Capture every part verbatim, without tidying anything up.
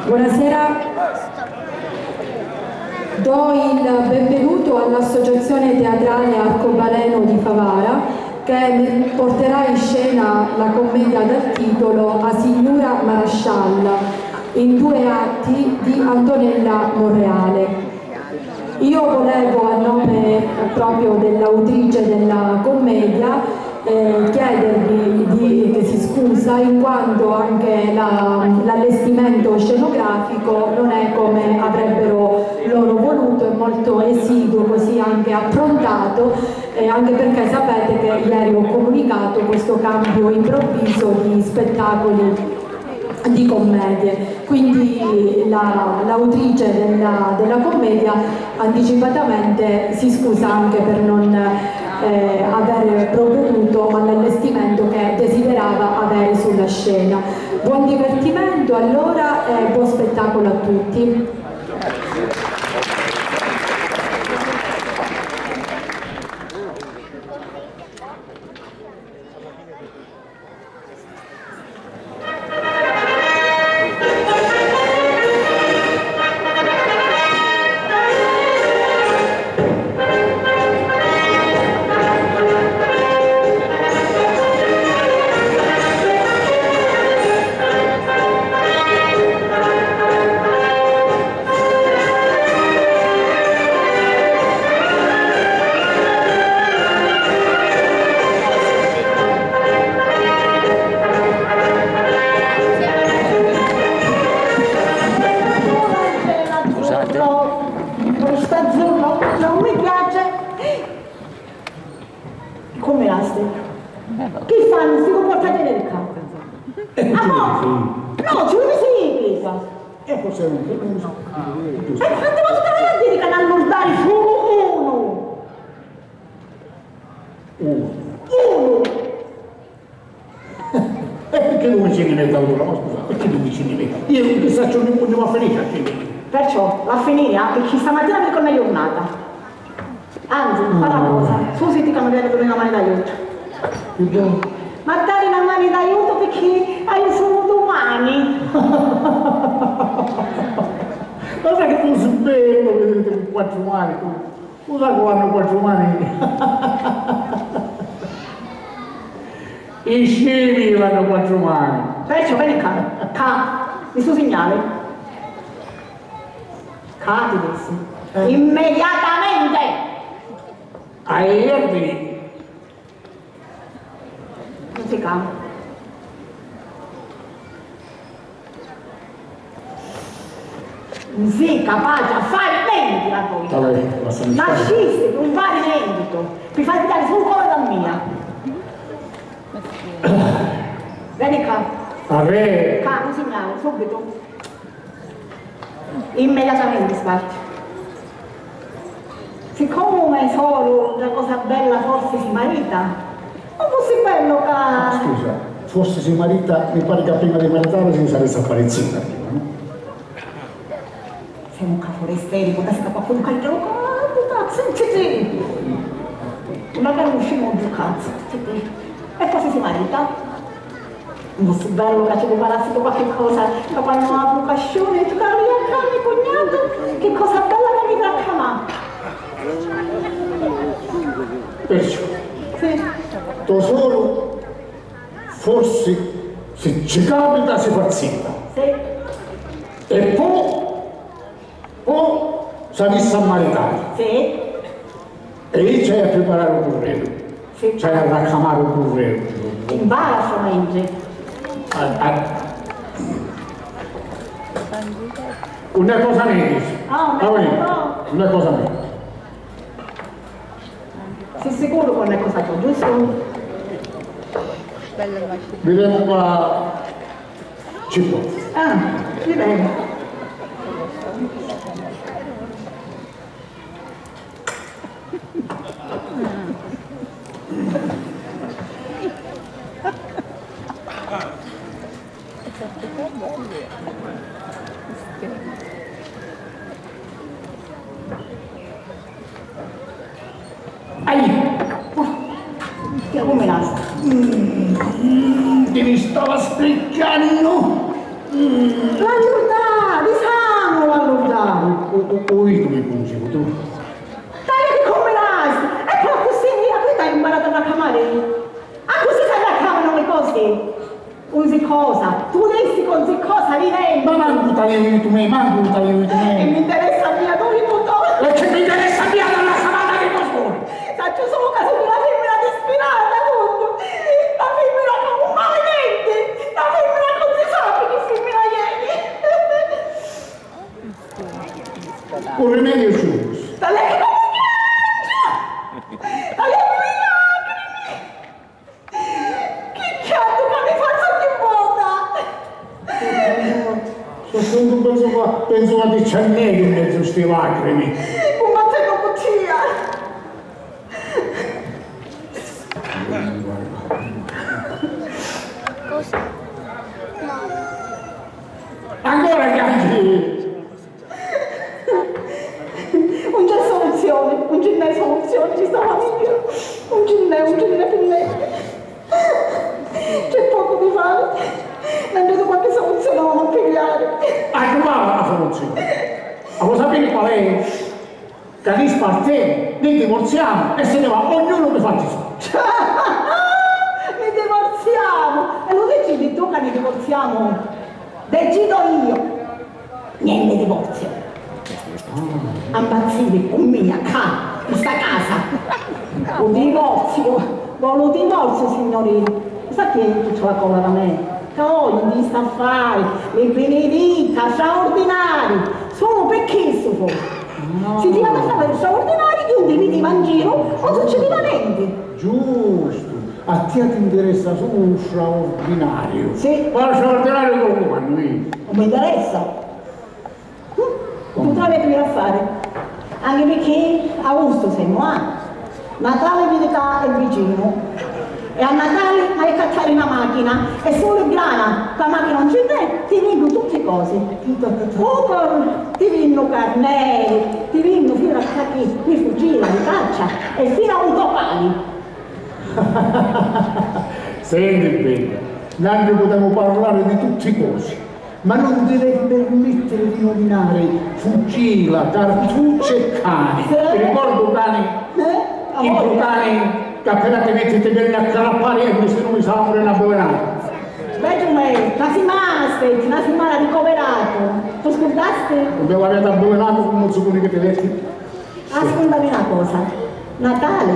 Buonasera. Do il benvenuto all'Associazione Teatrale Arcobaleno di Favara, che porterà in scena la commedia dal titolo A Signura Marascialla, in due atti di Antonella Monreale. Io volevo, a nome proprio dell'autrice della commedia, eh, chiedervi di, che si scusa, in quanto anche la- l'allestimento scenografico non è come avrebbero loro voluto, è molto esiguo, così anche approntato, eh, anche perché sapete che ieri ho comunicato questo cambio improvviso di spettacoli, di commedie. Quindi la- l'autrice della, della commedia anticipatamente si scusa anche per non, eh, aver provveduto all'allestimento che desiderava avere sulla scena. Buon divertimento allora e buon spettacolo a tutti. Scusate. Questo azzurro non mi piace. Come asti? Chi fannu sti cumportamenti ccà? Ah, no! No, ci voli sì, qua. E forse non, non so. E quante volte ti voglio dire che non allurdare solo uno? Uno. Uno! E perché tu mi ci metti allora? Ma scusa, perché tu mi ci metti? Io non ti saccio unni, unni va a finire, a finire. Perciò, va a finire, ah, perché stamattina mi ricordo una giornata. Anzi, fa una cosa, susiti ca mi veni puru na mani d'aiutu. Chi vuoi? Ma dai na mani d'aiutu picchì haiu sulu dui mani. Ma sai che fussi bellu vidiri cu quattru mani, tu? Lu sai cu hannu quattru mani? I scemi hannu quattru mani. Perciò veni ccà, ccà, mi stu signali. Ccà ti dissi. Eh. Immediatamente! Aerri! Nun si cà. Nun si capaci a fari nenti la tua vita. Vabbè, lasciami stare. Nascisti pi nun fari nenti tu, pi fari tirari su un cola da mia. Veni ccà. Arrè. Ccà, un signali, subitu. Immediatamenti sparti. Siccomu me soru dda cosa bella forsi si marita, non fussi bellu ca... Scusa, forsi si marita, mi pari ca prima di maritarisi si sarissi a fari zita prima, no? Semu ccà foresteri, può darsi ca qualcunu cancia lu capu, taxi, ci, ci. Una canuscimu ddu cazzu, ci, ci. E forsi si marita. Fussi bellu ca ci priparassitu qualchi cosa, ca quannu apru u casciuni, tu t'arria ccà, me cugnatu, chi cosa bella ca mi tracca ma. Perciò, sì, to soru forsi, si ci capita, si fa zita. Sì. E po', po' s'avissi a maritari. Sì. E io c'hai a preparare un burrello. Sì. C'hai a raccamare un burrello. Impara solamente. Ah, ah. Non è cosa mia, dici. Ah, non è cosa mia. Sei sicuro che non è cosa tua, giusto? Vedremo qua. Ci può. Ah, vedremo. Ai! Ti combinasti? Mm, mm, ti mi stava sprigghiannu! Mm. L'ha aiutatu! U, u, u vitu mi pungivu, tu. Taliati comu nasi! E poi accussì mia, tu t'hai imparatu a raccamari? Accussì s'arraccamanu li cosi! Unzi cosa? Tu dissi ca unzi cosa li veni! Ma mancu t'avìu vitu me, mancu t'avìu vitu me! E mi interessa mia, tu vitu tu! E chi mi interessa mia la lassamata di cosunu! Sacciu sulu ca sugnu na fimmina dispirata, sugnu! Na fimmina ca nun vali nenti! Na fimmina ca nun si sapi chi fimmina ieni! Un rimediu c'è. Talè comu chiangiu! Talè comu lacrimi! Chi chiantu ca mi fazzu ogni vota! So' prontu, pensu ca, pensu ca ti ci anneghi in mezzu sti lacrimi. Cumbattennu cu tia! Ancora chiangi? Nun c'è soluzioni, nun ci nn'è soluzioni, ci sta famigghia, nun ci nn'è, nun ci nn'è pi nenti. C'è pocu di fari, non vedo qualche soluzione a pigliare. Ecco qua la soluzione. Ma lo sapete qual è? Ca ni spartemu, ni divorziamu e si ne va, ognunu pi fatti soi. Ni divorziamu! E lu dicidi tu ca ni divorziamu? Decido io! Niente divorzio! Ambazziri cu mia, ccà, in sta casa! U divorziu! Voli u divorziu, signorina! Sa chi è tuttu la cola da me? Ca oju di st'affari mi pini vita straurdinari, sulu pi chissu fu. Si ti va a fari straurdinari, iu ti vidiva in giru, non succediva niente. Giustu, a tia ti interessa sulu lu straurdinariu. Sì. Ma lu straurdinariu comu quannu, eh? Non mi interessa. Tuttu aviti di fari, anchi picchì avustu semu a Natali, vidi ca è vicinu, e a Natali hai a accattari na machina, e sulu grana, ca machina non ci n'è, ti vinnu tutti cosi. Ti vinnu carneri, ti vinnu finu a sacchi di fucila, di caccia, e finu a un topali. Senti, bedda, nanni putemu parlari di tutti cosi. Ma non ti devi permettere di nominare fucila, cartucci e cani. Ti ricordu cani? Chiddu cani ca appena ti vitti ti venni a carappari e mi si numi Samu e n'abbelenatu. Beh, tu me, na simana aspetti, na simana ricoveratu. Tu scurdasti? Abbiamo avviato abbelenatu con un zucchino che ti detti. Ascundami na cosa, Natali,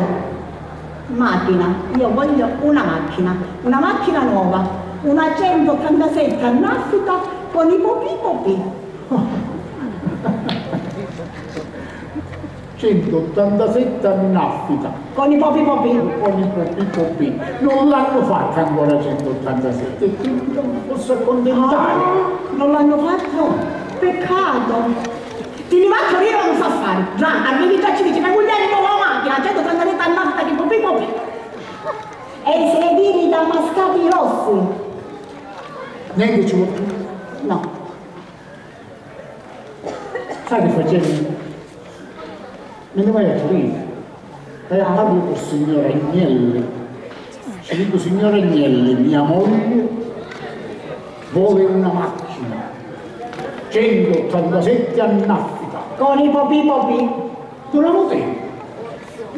machina, io voglio una macchina, una macchina nuova, una centottantasette a naffica con i popì popì. Centottantasette a naffica. Con i popì popì. Con i popì popì. Non l'hanno fatta ancora centottantasette, e quindi non mi posso accontentare. Ah, non l'hanno fatto? Peccato. Ti ni va a Torino, non sa fari. Già, arrivi già ci dici, ma muglieri con la macchina, centottantasette a naffica, che popì popì. E i sedili damascati rossi. Niente ci vuole più. No. Sai che facciamo? Me ne vai a Torino. E parlo con signor Agnelli. Ci dico, signor Agnelli, mia moglie vuole una macchina centottantasette a naffica. Con i popì popì. Tu la voti?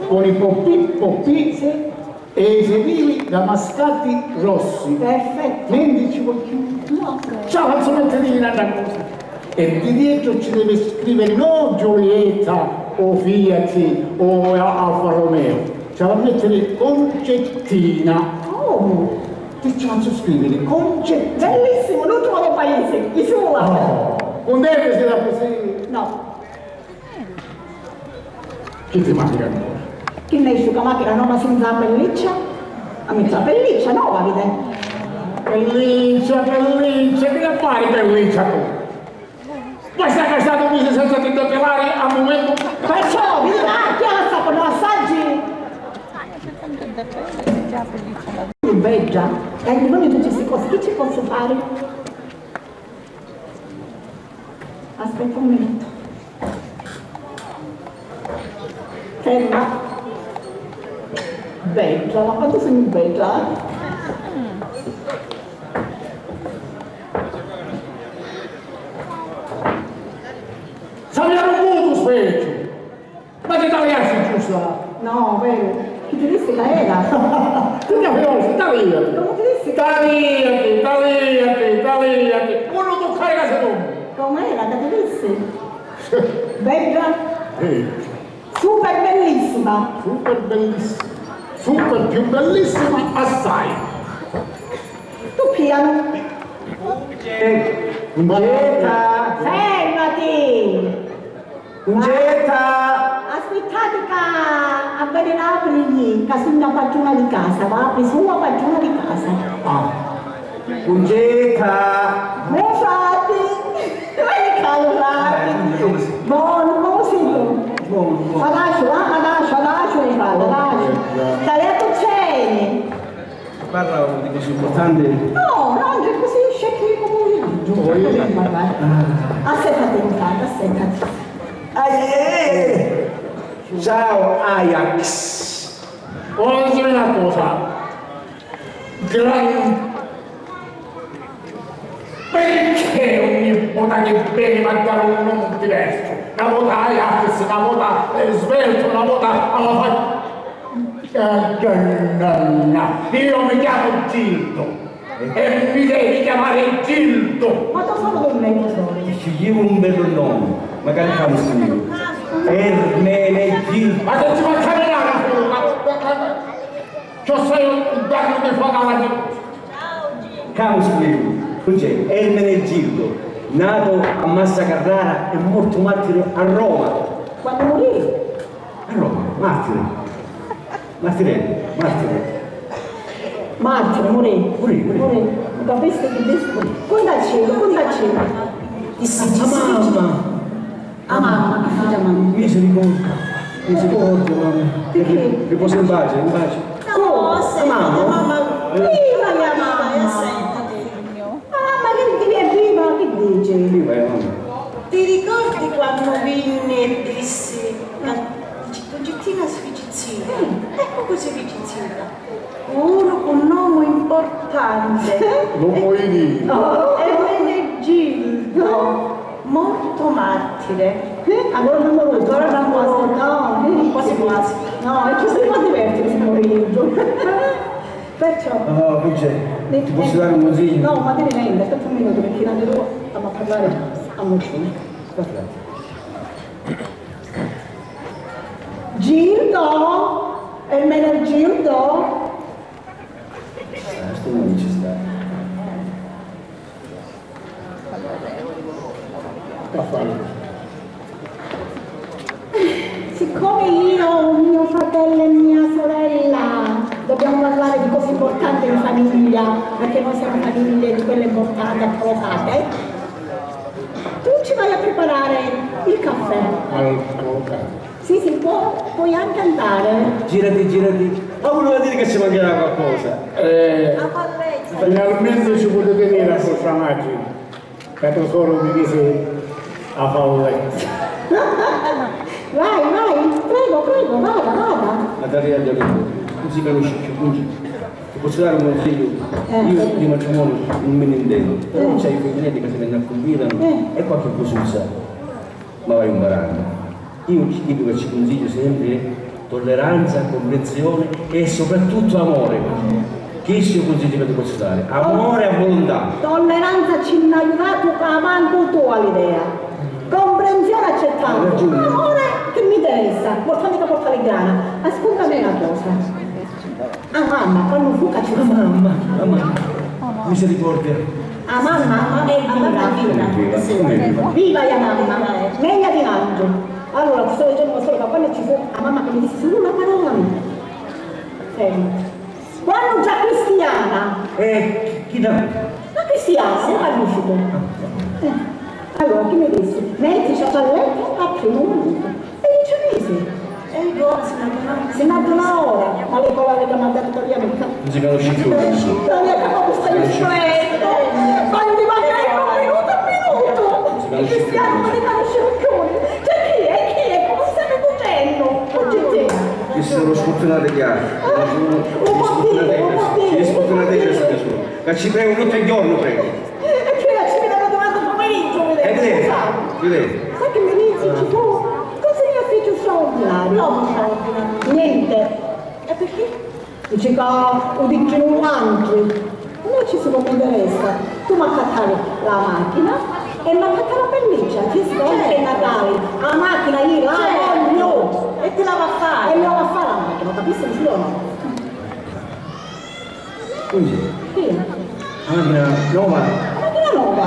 Con i popì popì. Sì. E i sedili damascati rossi. Perfetto. Niente ci vuole più. No. Ciao, non so mettere in una cosa. E di dietro ci deve scrivere no Giulietta o Fiat o Alfa Romeo. Ci ha da mettere Concettina. Oh. Ti ci faccio scrivere Concettina. Bellissimo, non trovo paese. Isula. Oh. Contenti se la così? No. Chi ti manca ancora? Chi nesciu ca machina nova senza pelliccia? A mezza pelliccia nova, vide? Pelliccia, pelliccia, chi la fai pelliccia tu? Ma stai cassato un mese senza ti depilare al momento? Perciò, vidi, ah, chi la sa con assaggi? Bedda, e dimmi tutti questi cose, chi ci posso fare? Aspetta un minuto. Ferma. Bedda, ma quanto sei bella, eh? Sappiamo Peggio. Ma ti taliasti giusto? No, veru. Chi ti dissi ca era? Tu capisti, taliati. Comu ti dissi? Taliati, taliati, taliati. Uno toccare casa tua. Com'era ca ti dissi? Bedda? Eh. Super bellissima. Super bellissima. Super più bellissima assai. Tu pianu. Ungeta. Fermati. Ungeta! Aspittati ca a veni l'apri, ca sugnu a patruna di casa, va apri sulu a patruna di casa. Ah. Ungeta! Me frati! Veni ccà, lu frati! Eh, comu si? Bonu, comu si tu? Bonu, bonu. Adaciu, va, adaciu, adaciu, me frati, adaciu. Taliatu ceni! Parla di cosi importanti. No, no, anche così scecchi come un giusto. Assettati, intanto, assettati. Ah, eh, eh. Ciao, Ajax. Ora dimmi una cosa. Gran... Perché ogni vota che veni mi dai un nome diverso? Una vota Ajax, una vota, eh, svelto, una vota alla fa-, Eh, no, no, no. Io mi chiamo Gildo e mi devi chiamare Gildo. Ma tu solo per me, tesoro. Sceglievo un bello nome, magari fa un studio. Ermenegildo. Ma che ti fa camminare? Ma, ma, ma, ma, ciò sei un danno che fa la... Camu scrivu, Ermenegildo, nato a Massa Carrara e morto martire a Roma. Quando morì? A Roma, martire. Martirello, martire. Martire, morì. Morì, morì. Morì. Capisti chi dissi? Cuntaci, cuntaci. Chi si dici? A mamma. A mamma, chi faci a mamma? Misericordia. Misericordia, mamma. Perché? Riposa in pace, in pace. No, a mamma. Viva la mamma. Ah, ma chi, chi è viva, chi dici? Viva, eh, mamma. Ti ricordi quannu vinni e dissi ca Concettina si fici zita? Eh. Ecco così fici zita. Puru cu nomu importante. Lu poi diri. Ermenegildo, morto martire. Eh? Allora non morto, allora non morto, no, eh. Quasi quasi. No, e ci si può divertire se muore libro. Perciò... Ah, Pucce, ti posso dare un consiglio? No, ma devi vendere, aspetta un minuto, perché intanto stiamo a parlare a Muccione. Aspetta. Gildo! Ermenegildo! Ci sta, stu non ci sta. Siccome io, mio fratello e mia sorella dobbiamo parlare di cose importanti in famiglia, perché noi siamo famiglie di quelle importanti, approfondite, tu ci vai a preparare il caffè. Al coca. Sì, sì, può, puoi anche andare. Girati, girati. Ma vuleva dire che ci mancherà qualcosa. Eh, finalmente ci potete dire a vostra madre che tesoro mi mise a falletta. Vai, vai, prego, prego, vada, vada. Ma Daria, non si conosce più, non ci... Ti posso dare un consiglio? Eh, io di matrimonio non me ne intendo, però c'è i femminili che se ne accontentano e qualche cosa non sa. Ma vai imparando. Io ti dico che ci consiglio sempre tolleranza, comprensione e soprattutto amore. Questo è il consiglio che ti posso dare. Amore a volontà. Tolleranza ci n'hai aiutatu ca mancu tu all'idea. Comprensione accettata. Hai ragione. Amore che mi interessa. Portami che porta le grana. Ascoltami una cosa. A mamma, quannu fu ca ci... A mamma, a mamma. Misericordia. A mamma è viva. È viva, sì. Viva la mamma. Meglio di mangiu. Allora, ti sto dicendo solo che quando ci fu a mamma che mi disse solo una parola mia. Fermo. Quando già cristiana. Eh, chi da... Ma cristiana, non capisci tu. Eh. Allora, chi mi disse? Metti a letto a primo minuto. E io ci misi. E ora si n'adduna ora, ma le parole che mi ha detto Taliana, non si conosce più. Taliana, ma tu stai scegliendo. Ma ti va bene un minuto a minuto. I cristiani non li conoscono più. Cioè, chi è? Chi è? Come stai dicendo? Oggi te. Io sono sfortunato che ha. Un po' di, un po' di. Io sfortunato che sono. Ma ci prego, notte e giorno prego. E che la ci vede la domanda pomeriggio, vedete. Sai che mi dici, ci fu? Dici ca u dicinu l'antri. Inveci si non mi interessa, tu m'accattavi la machina e m'accattavi la pelliccia, ci sta anche Natali, la machina io la voglio! E ti la va a fare! E mi la va a fare la machina, capisci sì o no? Quindi, sì. La machina nova? La machina nova!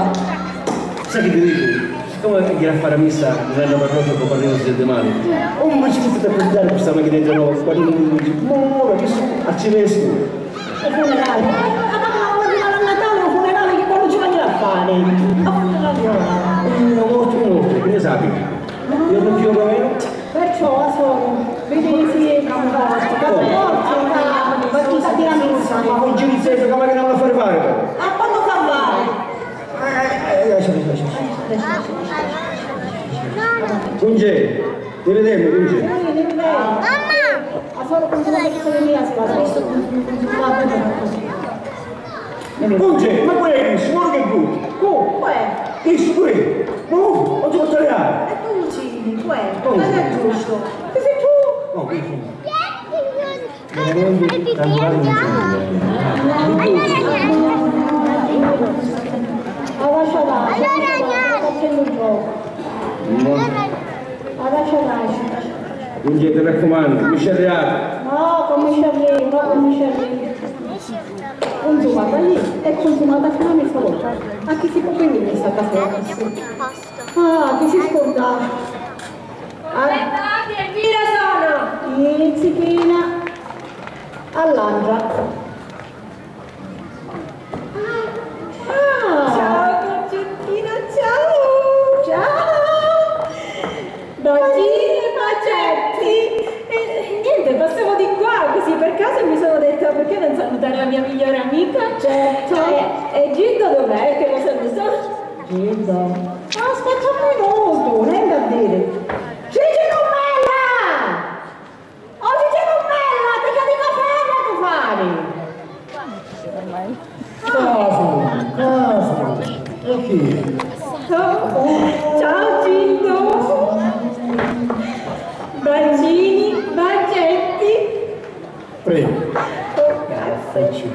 Sai che ti dico? Siccome gira a fare la messa, non hanno parlato con parliamo di male. Oh, ma ci potete portare questa macchinetta nuova? Quando non dice, ma ora che sono al cinesco? Al funerale. Ma, ma, ma, ma, a Natale è un funerale che quando ci va a fare? A funerale ora. Eh, una morte, una morte, che ne sai? Io non più meno. Perciò, la sora, vedi che si è cambiato. Forza, ma tu stai tirando un sacco. Ma non ci dice che magari non la fare fare. A quando fa fare? Cungè, ti vedemu, Cungè. Mamma! Cungè, ma qual è questo? Guarda che brutto. Cu? Qual è? Questo qui. Ma oggi portare a... E tu uccidi, qual è? Qual è giusto? Che sei tu? No, questo no. Allora, allora, allora, facendo un gioco. Allora, allora. Quindi ti raccomando, mi ci arrivate. No, come ci arrivi, no, come ci arrivi. Consumata lì e consumata fino a mezzanotte. A chi si può venire in sta casa? Ah, chi si scorda? Aspettate, Elvira sono! Zittina, all'andra. Ah! Ciao, Concentina, ciao! Ciao! Bacini, bacetti! E, e niente, passavo di qua, così per caso e mi sono detta, "Perché non salutare la mia migliore amica?" Certo. E, e Gildo dov'è? Che lo saluto? Gildo. Aspetta un minuto, niente a dire. Gigi Nummella! Oh, Gigi Nummella, ti dico ferma tu fari! Casu, casu, e chi è? Ciao, Gildo! Bacini, bacetti! Prego. Oh, grazie.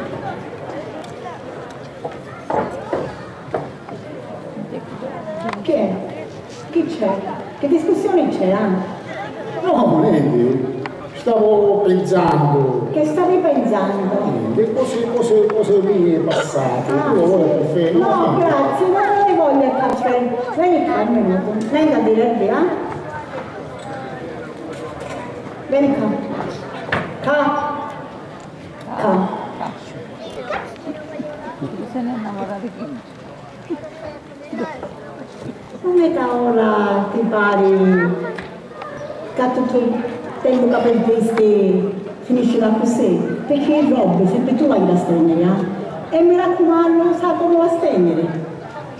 Che è? Chi c'è? Che discussione c'è, ah? No, niente. Stavo pensando. Che stavi pensando? Niente, cose, cose, cose mie passate. Ah, io ora sì. Ti fermo. No, grazie, non ne voglio il caffè. Vieni qua un minuto. Venga a dirvi, eh? Vieni qua. Qua. Qua. Chi se n'è innamorato chi? Come ca ora ti pari ca tuttu il tempu ca pirdisti finiscila accussì? Picchì i robbi sempri tu l'hai da stenniri, ah? E mi raccumannu, sa comu la stenniri?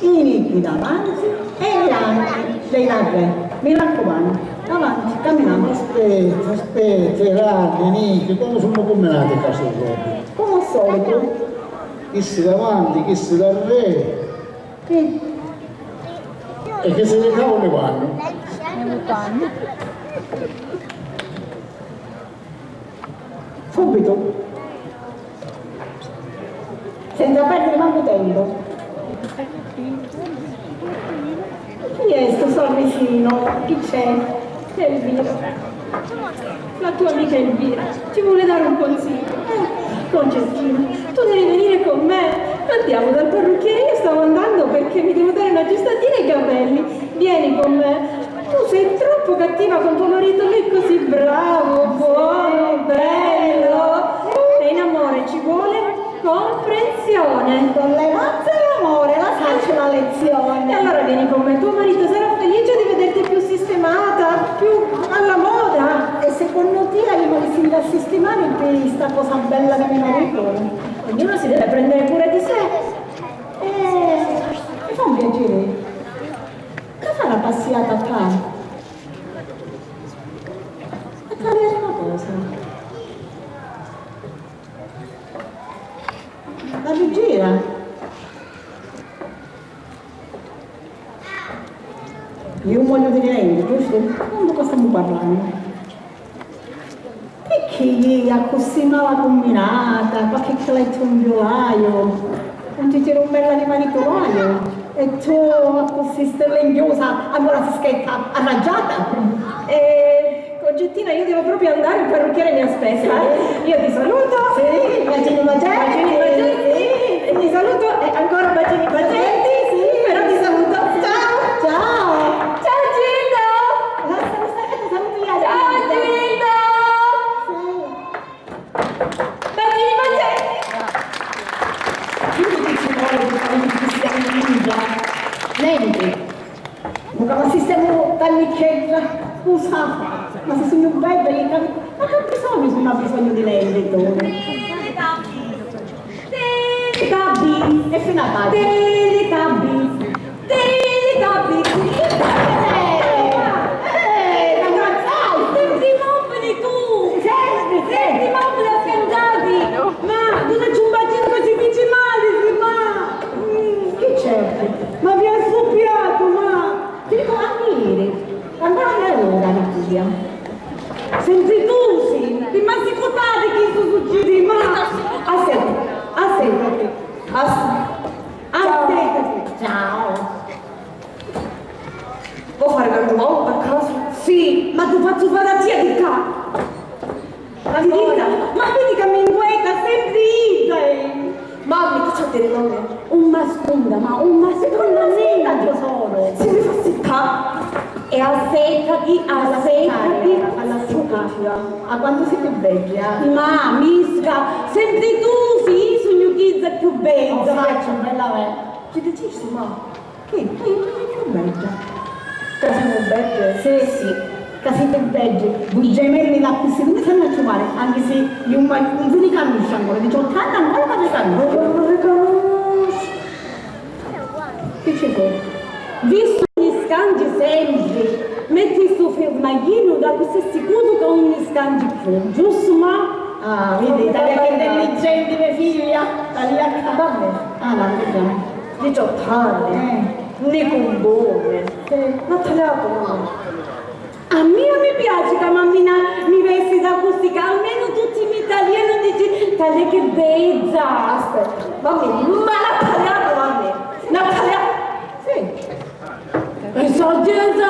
I nichi davanti e i ranni dei narrè. Mi raccumannu, avanti, caminamu. Aspetta, aspetta, i ranni, i nichi, comu sunnu cumbinati ca stu robbi? Comu al solitu. Chissi davanti, chissi darrè. Sì. E chi si li cava unni vannu? Ni mutanni. Subito. Senza perdiri mancu tempu. Chi è stu sorrisinu? Chi c'è? Elvira. La tua amica Elvira ti vuole dare un consiglio. Eh, Concettina, tu devi venire con me. Andiamo dal parrucchiere, io stavo andando perché mi devo dare un'aggiustatina ai capelli. Vieni con me. Tu sei troppo cattiva con tuo marito, lui è così bravo, buono, bello. E in amore ci vuole comprensione. Tolleranza e amore, la sacci la lezione. E allora vieni con me, tuo marito sarà felice di vederti più sistemata, più alla moda. E secondo tia, io mi si da sistimare per sta cosa bella di mio marito? Ognuno si deve prendere cura di sé. Eh, mi fa un piacere. Che fa la passiata qua? A cambiare una cosa. La bugia. Io non voglio dire niente, giusto? Quando cosa stiamo parlando? Picchì Accussì mala cumminata, qualchi clettu 'n viulaiu, un cicirun bella di maritu l'haiu, e tu accussì stirlinghjusa, ancora si schetta arraggiata. E Concettina, io devo proprio andare, il parrucchiere mi aspetta, eh. Io ti saluto. Sì, bacini, bacini. Bacini, bacini. E ti saluto, e ancora bacini, bacini. Sì. Però ti saluto. Ciao. Ciao. Ciao, Gildo. Lascia stare che ti saluto io. Ciao, Gildo. Sì. Bacini, bacini. Tuttu chi ci voli pi fari un cristianu ninja? Nenti. Nunca ma sistemu tannicchedda, scusa, ma si sugnu bedda, chi ca-, ma c'abbisognu si nun abbisognu di nenti, tu? Teletubby! E fino a tantu. Teletubby! Teletubby! Eh, eh, t'ammazzai! Senti mobili tu! Senti, senti mobili a scantati! Ma tu non ci un bacino che ci dici male, ma... Mm, chi c'è? Ma mi ha scoppiato, ma... Ti dico, Amiri, ancora non è ora di tia. Senti tu, sì, ti m'hai scutati chi sto succedendo, ma... Aspetta, aspetta, aspetta, aspetta. Ciao. Vuoi fare l'angiuolo, per caso? Sì, ma tu fazzu fare a tia di qua. Allora. Ma vedi che mi ingueta sempre io, eh. Mamma, che c'ha a dire, mamma? Un m'ascunda, ma un m'ascunda niente. Solo. Si mi fa siccà. E assettati, assettati. Alla siccà. A quanto siete bella. Ma, misca, sempre tu sì, sugnu chizza più bella. Lo faccio, bella, eh. Che dicisti, ma? Sì, sì, sì, bedda. Ca simu beddi? Sì, sì, ca siti beddi. Dui gemelli d'accussì nun mi sannu acciumari, anchi si iu ma-, nun si ricanusci ancora, diciottu anni ancora ma ricanusci. Nun ricanusci. Chi ci fu? Vistu mi scangi sempri, metti stu firmaghinu d'accussì sicuru ca nun mi scangi cchiù, giustu ma? Ah, vidi, talia chi intelligenti me figlia, talia ca. Vabbè. Ah, no, vediamo. Diciottu anni, eh, ni cumpone, eh, ma taliatu no. A mia mi piaci ca mammina mi vesti d'accussì, ca almenu tutti mi talianu e dici, "Tali che bedda!" Aspetta, mammì, ma la taliatu, mammì, la taliatu! Sì. Esagerata!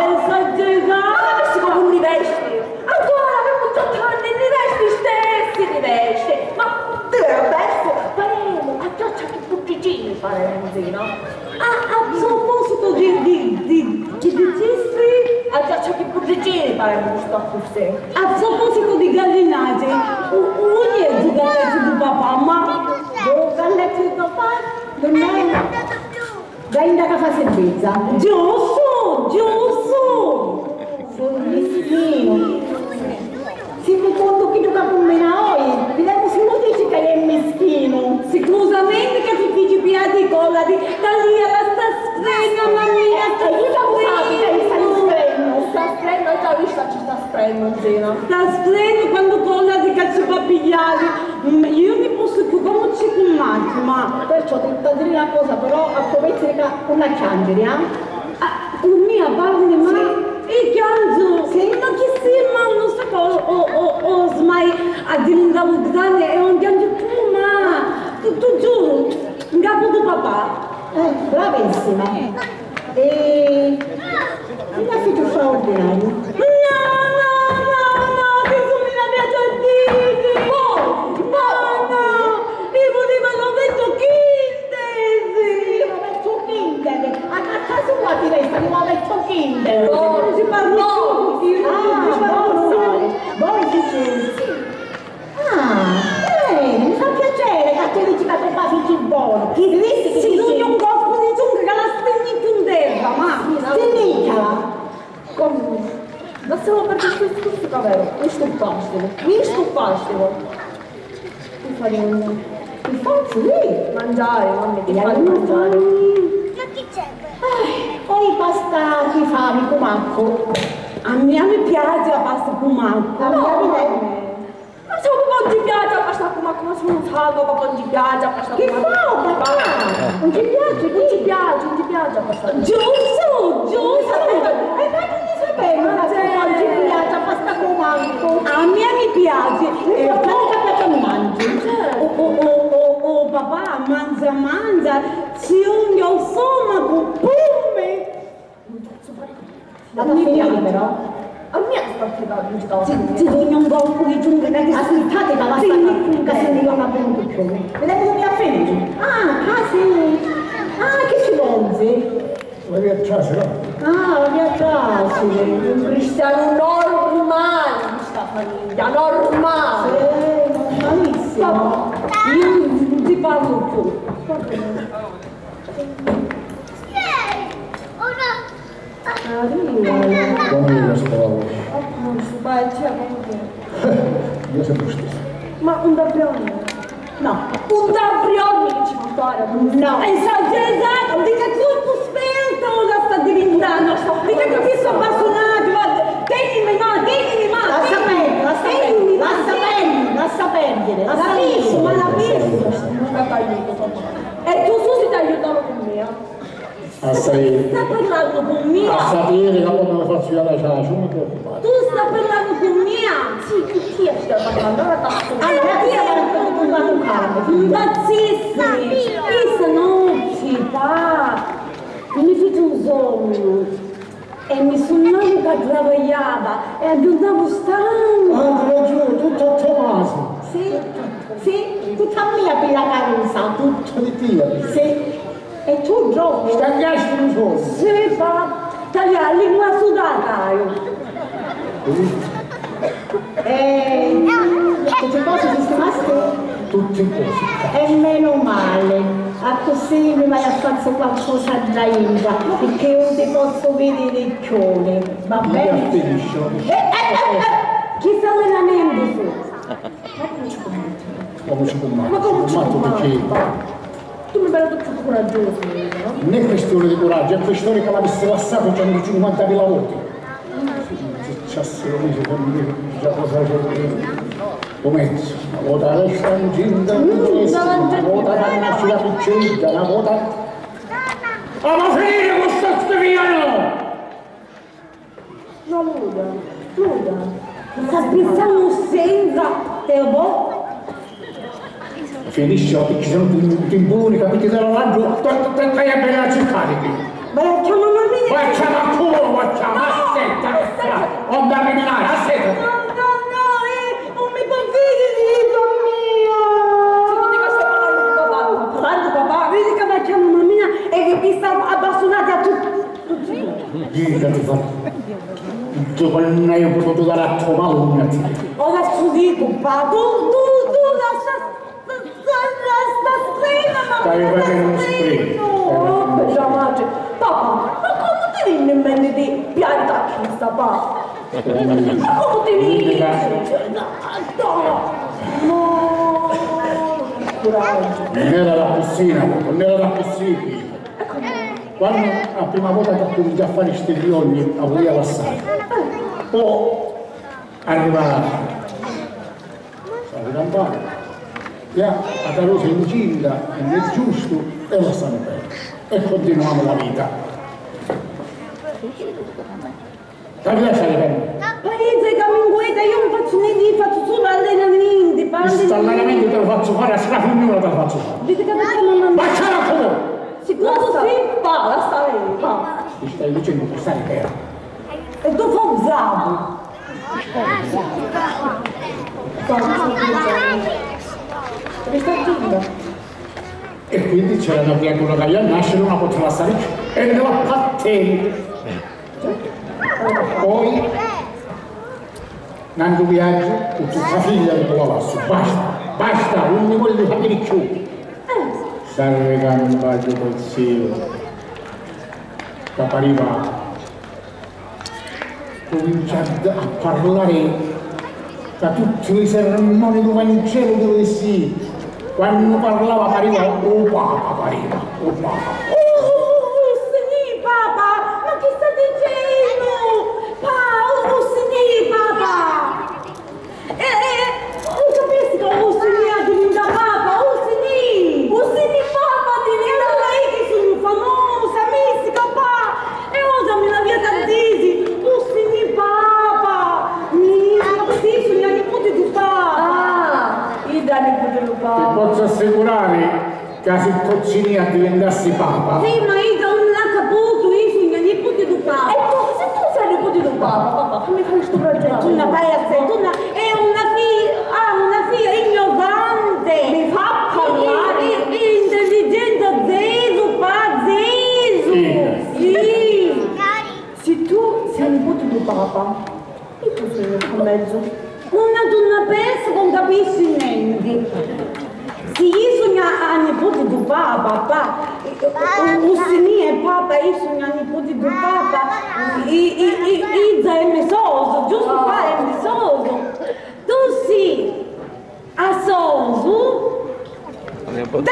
Esagerata! Ma capisci comu mi vesti? Ancora avemu diciottu anni, li vesti stessi, li vesti! Ma ti veri adesso? Paremu a cioccia chi puddiccini, paremu, sì, no? A, a proposito di, di, di, chi dicisti? A cioccia chi puddiccini, paremu, sto accussì. A proposito di gallinaggi, u, u, unni è u gallettu di papà, ma... U gallettu di papà? Nun è? Da inda ca fa sirvizza. Giustu, giustu. Su mischinu. Si mi contu chiddu ca cumbina oi, videmu si lu dici ca è mischinu. Sicurusamente ca ti fici pigliari di colla di talia, la sta scrennu, mammina, sta scrennu. Sta scrennu, già vista ci sta scrennu, zina. Sta scrennu quandu colla di ca ci va pigliari. Mm, iu ni pozzu cchiù, comu ci cummatti, ma... Perciò ti, t'ha diri na cosa, però accumenzi ca, unni a chianciri, ah? Ah, cu mia parli, ma... Sì. E chianzu! Sì. Ma chi si, ma non so co-, o, o, o smai addivintau granni e non chianzu più, ma tu, tu giuru, in capu di papà. Eh, bravissima. Eh. E chi l'ha fatto straordinario? No, no, no, no, che tu mi la piaci a diri! Poi, poi, no, io volevo lo metto Kinder! Sì, lo metto Kinder! A casa sua ti resta, lo metto Kinder! No, non si parla più, io non si parla più. Voi dici, sì. Ah, bene, mi fa piacere ca tu dici ca tu fa fici bonu. Chi dici, chi dici? Si sugnu un colpu di tunga ca la stinni cchiù 'n terra, ma... Stinnicala. Comunque, ma stiamo per questo discorso, davvero, mi stuffastivu, mi stuffastivu. Ti faremo, ti faccio lì. Mangiare, mamma, ti fai mangiare. Poi pasta ti favi cu maccu. A mia mi piace la pasta cu maccu. A mia mi... Ma se papà non ci piace la pasta cu maccu, ma se non sa, papà non ci piace la pasta cu maccu. Chi fa, papà? Non ci piace, non ci piace, non ci piace la pasta cu maccu. Giusto, giusto. E noi non sapevamo che non ci piace la pasta cu maccu. A mia mi piaci, e tantu ca piaci a mangiu. O, o, o, o, o papà, manza, manza, si unghia u stomacu, pummi! Ma mi piaci però. A mia sta attiva, non ci stava. Ti, ti dugnu un colpu di giunca che... Aspittate ca va sta ca, ca si mi torna bene un piccione. Vedete che mi ha finito. Ah, casi. Ah, che ci volge? La via Trasina. Ah, la via Trasina. Un cristianu normali, sta famiglia, normali. Sì, normalissimo. Papà, io non ti parlo più. Quando io stavo... Io sempre stesso. Ma un dabbione. No, un dabbione che ci fa fare. No. È esagerata, dica colpo spento, la sta diventando. Dica che ti sto bastonando, guarda, tenimi, no, tenimi, ma lascia perdere, lascia perdere, lascia perdere, lascia perdere, lascia perdere. Capisco, ma la penso. E tu, Susi, ti aiutavo con me, eh? Assai. Sta parlando con mia. A sapere che poi me la faccio io la ciacia, non mi preoccupare. Tu sta parlando con mia? Sì, con chi sta parlando? Ora sta... Allora, chi sta parlando con mia? Impazzissi! Questa non si fa! Mi fece un sogno e mi sunnavo che travagliava e agghiuntavo stanco. Ah, ragione, tutto a Tommaso. Sì, sì, tutta mia per la carusa. Tutto di tia. Sì. E tu, Giorgio? Stancasti un giorno? Sì, fa tagliare lingua sudata io. Eh, tutte cose sistemaste? Tutte cose. E meno male, così mi vai a fare qualcosa da intra, perché non ti posso vedere più, va bene? Io finisco. Eh, eh, eh, eh, chi sta allenamento su? Ma come ci combatto? Ma come ci combatto? Perché? Tu mi pare tutto coraggioso, no? Non è questione di coraggio, è questione che l'avessi lassato centocinquantamila voti. Successero mesi per me, già cosa c'è? Come? Una vota resta incinta, una vota nasce la piccetta, una vota... Ma finire con sto scriviano! No, nulla, nulla. Sta pizzando senza te vo. Finisci a picchitare un timpone, capite, da l'altro, stai a bere a cercare qui. Vai a chiamare mamma mia. Vai a chiamare a culo, vai a chiamare, aspetta, aspetta. Non mi arriminare, aspetta. No, no, no, eh, non mi può vedere, Dio mio. Tanto papà, vedi che va a chiamare mamma mia e che mi sta abbassunata a tutti. Dica ti fa. Tutto quanno hai potuto dare a tua madonna, ti. Ora ti dico, pa, tu, tu, tu, lascia sta, sta, sta, sta scriva, ma... Stai facendo uno spreco. Oh, bella madre. Papà, ma come ti viene in mente di piare da questa, pa? Ma come ti viene? No, no, coraggio. Non era la cucina, non era la cucina. Quannu a prima vota ca cumincià a fari sti rionni, a vulia lassari. Po' arriva la campana, ja, a carusa incinta, e non è giusto, e lassami perdere. E continuiamo la vita. Capita assai bene. Paese ca mi inquieta, io non faccio niente, io faccio solo allenamenti, parli. Sto allenamento te lo faccio fare a strafignolo, te lo faccio fare. Dite che perché non... Ma c'è la tua! Siccome sì, parla, sta bene, parla. Mi stai dicendo che stai bene. E tu fai un bravo. Mi stai dicendo. E quindi c'era una criatura che aveva nascere, non la poteva lasciare e andava a patente. Poi, n'antu viaggio, cu tutta figlia di tua lassu. Basta, basta, non ne voglio sapere più. S'arrecampa giù col zio, che appariva, cominciato a parlare da tutti i sermoni del Vangelo dove si, quando parlava, pariva u Papa, pariva u Papa. Oh, oh, oh, oh, signì Papa, ma chi sta dicennu? Pa, oh, oh, signì Papa. Eh, eh, eh, non capisco, oh, signì, diventa Papa, oh, signì. Oh, signì Papa, diventa, lei che sono famosa, mistica, pa. E osa mi la via da disi, oh, signì Papa, mi Ti pozzu assicurari ca si Tozzinì addivintassi papa. Sì, ma idda nun l'ha caputu, iu sugnu a niputi dû papa. E tu, si tu sei a niputi dû papa, papà, fammi fari stu progettu. Tu na paia sei, tu na, è una fi-, ha una figlia ignorante. Mi fa parlare. I-, i-, i-, intelligenza zero, pa zero. Sì. Sì. Si tu sei a niputi dû papa, e tu sei nel mezzo. Una donna persa, non capisci niente. Sì, io sono a, a nipote di papa, pa, u, u, u signì è papa, io sono a nipote di papa, i, i, i, i zai me soso, giusto qua è me soso. Tu sì, a soso, da nipote di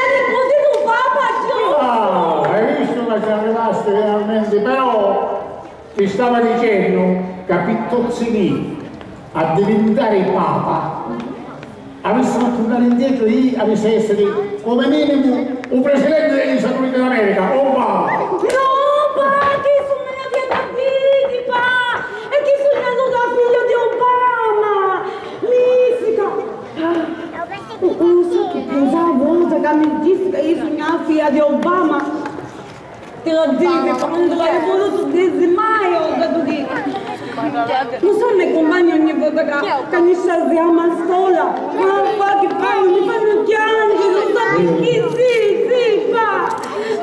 papa, giusto? Ah, hai visto, ma siamo rimasti finalmente, però Ti stava dicennu ca pi Tozzinì addivintari papa avissimu a turnari indietru, i avissi a essiri comu minimu u presidenti degli Stati Uniti d'America, Obama! No, pa, chi sugnu a via Davidi, pa! E chi sugnu a figlia di Obama! Misica! Ah, u, u sai chi pinsava, ca mi dissi ca io sugnu a figlia di Obama? Ti lo dico, quando hai voluto dirsi mai, ho dato di... Lo so, me compagni ogni volta che, che noi saltiamo a scuola, ma qua che fanno, mi fanno piangere, non so perché, sì, sì, fa.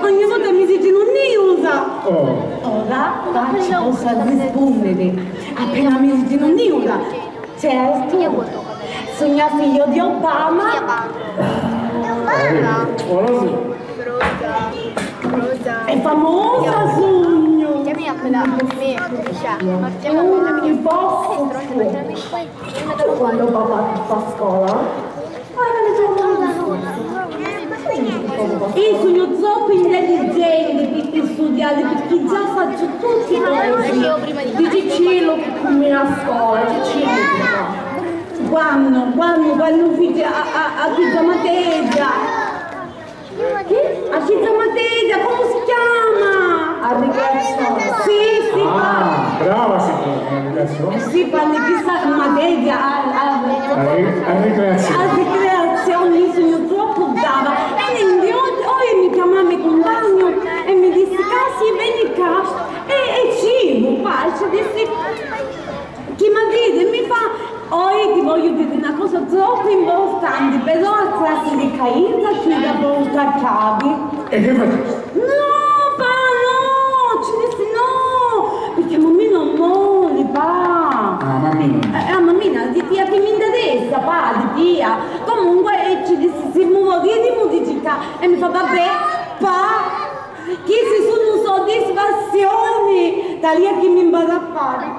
Ogni volta mi dicono, "Niusa." Oh. Ora, qua ci posso rispondere. Appena mi dicono, "Niusa." Certo, sugnu figghiu di Obama. Obama. Ora sì. È famosa, sugnu. Ora mi posso. Quando papà fa scuola, ora mi sono. Io sugnu troppu intelligenti pi, pi studiari, pirchì già sacciu tutti i cosi. Dici Cilu chi cumbina a scola, dici Cilu. Quannu, quannu, quannu fici a, a, a chidda materia? Chi? A chidda materia, comu si chiama? A ricreazione. Sì, sì, ah, brava, si chiama a ricreazione. Sì, quannu chissa materia, a, a, a ri-, a ricreazione. A ricreazione, io sugnu troppu brava. E nenti, o-, oi mi chiamà me cumpagnu e mi dissi, "Cassi, veni ccà." E, e Cilu, pa, ci dissi, "Chi m'ha diri?" Mi fa, "Oi ti voglio diri na cosa troppu importanti, però a trasiri ccà intra ci vò a porta chiavi." E chi facisti? No, pa, no, ci dissi no, pirchì a mammina non moli, pa. Ah, mammina. Eh, a mammina, di tia chi mi interessa, pa, di tia. Comunque, e ci dissi, "Si mu vò diri, mu dici ccà." E mi fa, "Vabbè, pa, chisti sugnu soddisfazioni, talia chi mi mpara a fari."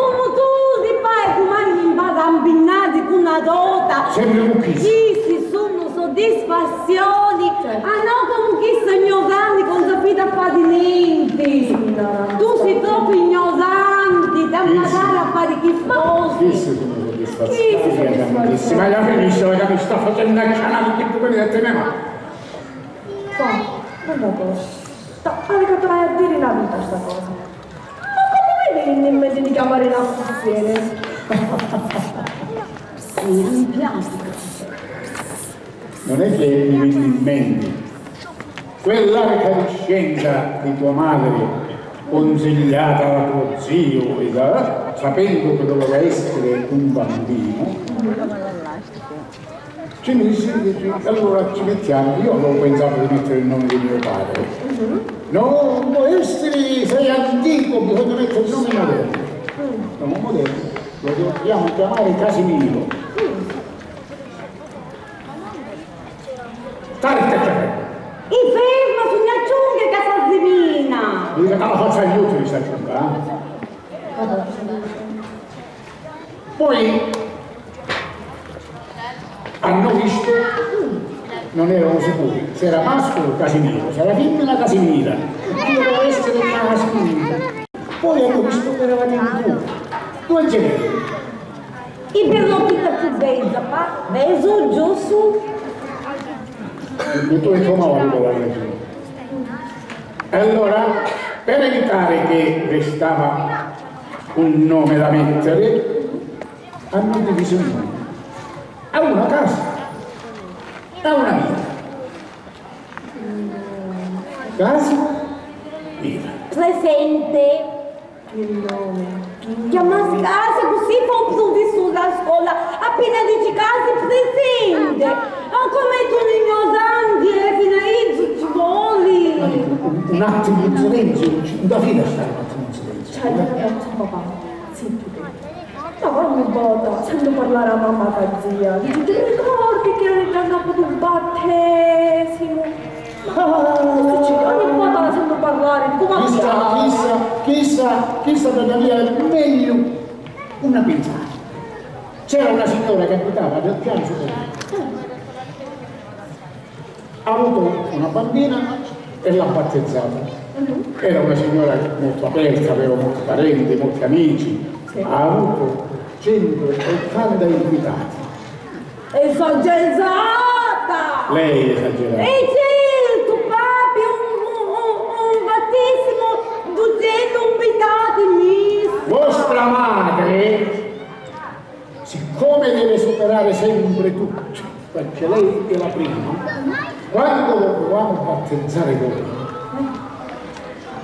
Un muturi, pa, e dumani mi mpara a mpinnari cu na rota. Sempri cu chisti. Chisti sugnu soddisfazioni. Ah no, comu chisti ignoranti, ca nun sapiti a fari nenti. Tu si troppu ignoranti, t'ha mparari a fari chi cosi. Chisti sugnu soddisfazioni. Chisti sugnu soddisfazioni. Ma la finiscila ca mi sta facennu acchianari chi tu veni a te mani. Fa, guarda cosa. Sta, pari ca ti l'hai a diri na vita sta cosa. Ma comu mi veni in menti di chiamari l'assessore? Sì, mi piaci. Non è che mi veni in mente. Quell'arca di scienza di tua madre, consigliata da tuo zio, e da, sapendo che doveva essere un bambino, Ci mi dissi, allora ci mettiamo, io avevo pensato di mettere il nome di mio padre. No, non può essere, sei antico, bisogna mettere il nome moderno. No, moderno, lo dobbiamo chiamare Casimiro. Stai a capire. I ferma, sugnu a ciunga ca s'arrimina. Dica, la faccia aiuto di sta ciunga, eh? Poi hanno visto, non erano sicuri se era mascolo Casimiro, se era femmina Casimira. Io devo essere Casimiro. Poi hanno visto che eravate in due. Due gemelli. I birrotti da più bella, pa, beso, giusto? E tu hai trovato la ragione. E allora, per evitare che restava un nome da mettere, Hanno diviso il mondo. A una casa, a una vita. Casa, vita. Presente. Il nome. Chiamasi casa, così fa un professore a scuola. Appena dici casa, presente. Ma come tu l'ignoranti, eh, fino a izzo ci voli. Ma dico, un, un attimo in silenzio, non ci, non da fine a stare un attimo in silenzio. Cioè, io non penso, papà, zittiti. Ma ogni vota sento parlare a mamma ca zia, dici, ti ricordi che eri a capo di un battesimo? Ma ogni vota la sento parlare, dico, ma chissà, chissà, chissà, chissà, tuttavia è meglio una pensata. C'era una signora che abitava nel piano superiore. Ha avuto una bambina e l'ha battezzata. Era una signora molto aperta, aveva molti parenti, molti amici. Sì. Ha avuto centottanta invitati. Esagerata! Lei è esagerata. E certo, papi, un, un, un, un battesimo, duecento invitati, miss. Vostra madre, siccome deve superare sempre tutto, perché lei è la prima, quando lo provavo a battezzare voi,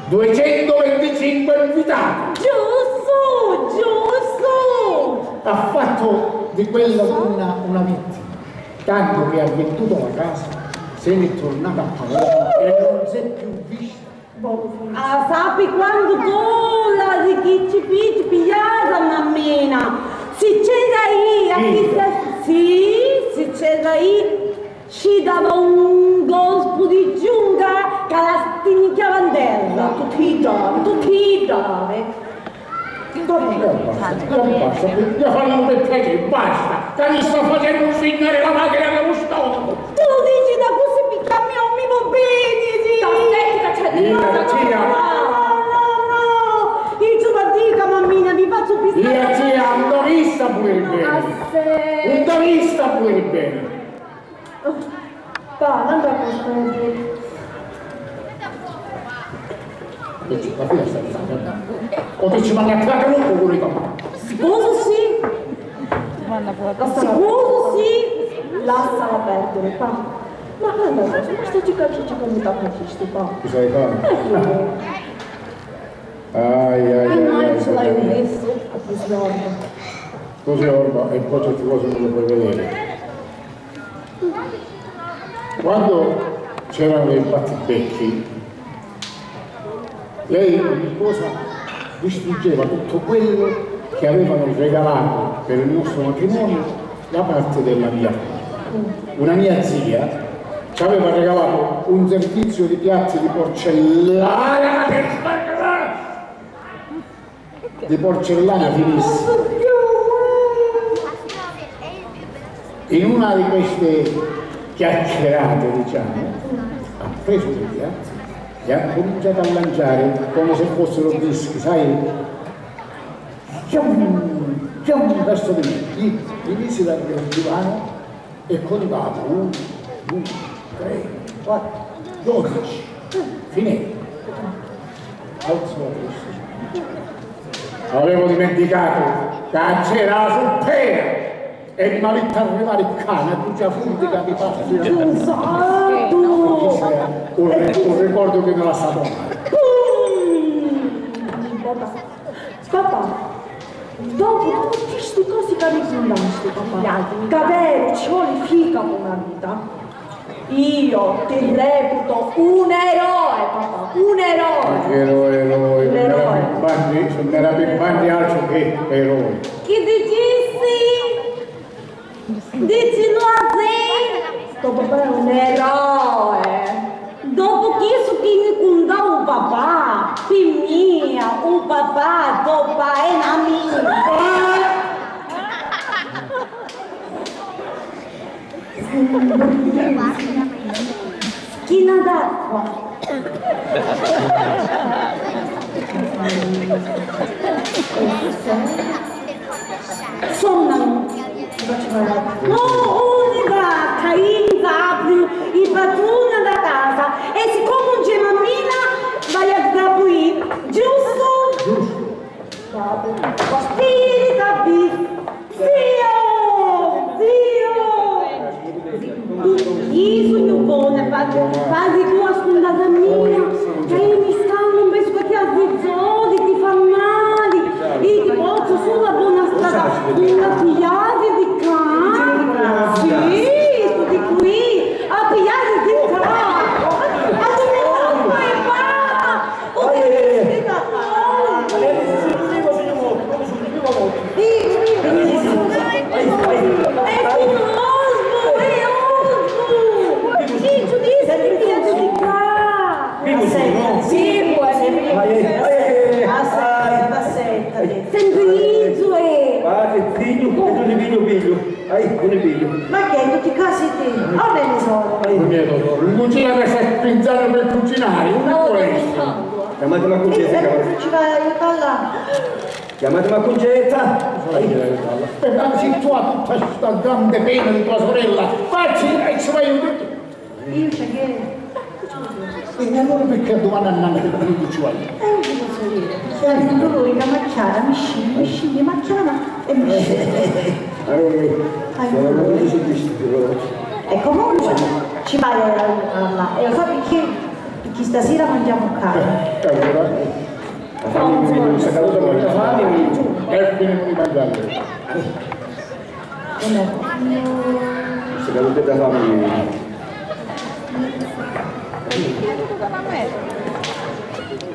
duecentoventicinque invitati. Giusto, giusto. Ha fatto di quella donna una vittima, tanto che ha venduto la casa, se n'è tornata a Palermo e non si è più vista. Ah, sapi quantu cola di chi ci fici pigliari a mammina? Si c'era io, a chi se, sì, si c'era io, ci dava un colpu di giunca ca la stinnicchiava in terra, tutti i giorni, tutti i giorni. Vabbè, basta, basta, fallu per piacere, basta, ca mi sta facennu signari la macchina di lu stomacu. Tu dici da così picca a mia non mi va bene, sì. Sta senti ca c'è di... Io, zia. No, no, no, io ci la dico, mammina, vi faccio piscare. Io, zia, non ho visto pure bene. Ah, sì. Non ho visto pure bene. Pa, n'antra cosa. Dici, ma chi è sta cosa? O ti ci manca a tirare un po' pure tu. Scusa, sì. Scusa, sì. Lassala perdere, pa. Ma n'antra cosa, ma sta cicca, cicca, come t'ha fatto sto, pa? Chi sai fare? Ecco. Ai, ai, ai, ai, ai. Così orba. Così orba, e poi certi cosi non le puoi vedere. Quando c'erano i battibecchi, lei ogni cosa distruggeva tutto quello che avevano regalato per il nostro matrimonio da parte della mia, una mia zia ci aveva regalato un servizio di piatti di porcellana, di porcellana finissima. In una di queste chiacchierate, diciamo, ha preso dei piatti e ha cominciato a lanciare come se fossero dischi, sai? Cium, cium, verso di me. Li, li misi dal divano e contavo: uno, due, tre, quattro, dodici. Finì. Alzò la testa. Avevo dimenticato ca c'era la suppera e m'aviti arrivari ccà, na ducia furtica di pasta. Giuseppe! Un ri-, un ricordo che mi lascia male. Papà, dopu tutti sti cosi ca mi cuntasti, papà, ca veru ci voli fica cu na vita, io ti reputo un eroe, papà, un eroe. Ma che eroe, eroe, non era Pippanti, non era Pippanti altro che eroe. Chi dicissi? Dicilu a sì! To papà è un eroe! Dopu chistu chi mi cuntau u papà, pi mia, u papà, to papà è n'amicu! Schina d'acqua! Sonna! No, unni va, ca inza apri i patruna da casa e siccomu un c'è mammina, vai a grapui, giustu? Giustu. Spirita bis. Sì, Appigliati di ccà! Sì, tutti qui! Appigliati di ccà! Appigliati di ccà! Sempri iddu, eh! Ah, che figlio, che tu ne figlio, figlio. Ai, pure figlio. Ma che, tutti casi ti? Oh, bene, sono. Ai, mio dolore. Cucina che stai pensando per cucinare, non può essere. Chiamatemi a Concetta, chiamatemi. Ci va a aiutarla? Chiamatemi a Concetta. Ai. Però se tu hai tutta sta grande pena di tua sorella, facci e ci vai a aiutare. Io c'è che... E allora perché domani a nanna che tu ci vai? Eh, io ti posso dire, perché hai un dolore che mi acchiana, mi scende, mi scende, mi acchiana e mi scende. Allora, sono venuto su questo, però. E comunque ci vai a, a, a, e lo so perché? Perché stasera mangiamo carne. Eh, allora, la fammi, mi sa caduta con la fammi e finiremo di mangiare. Come? Questa caduta da fammi.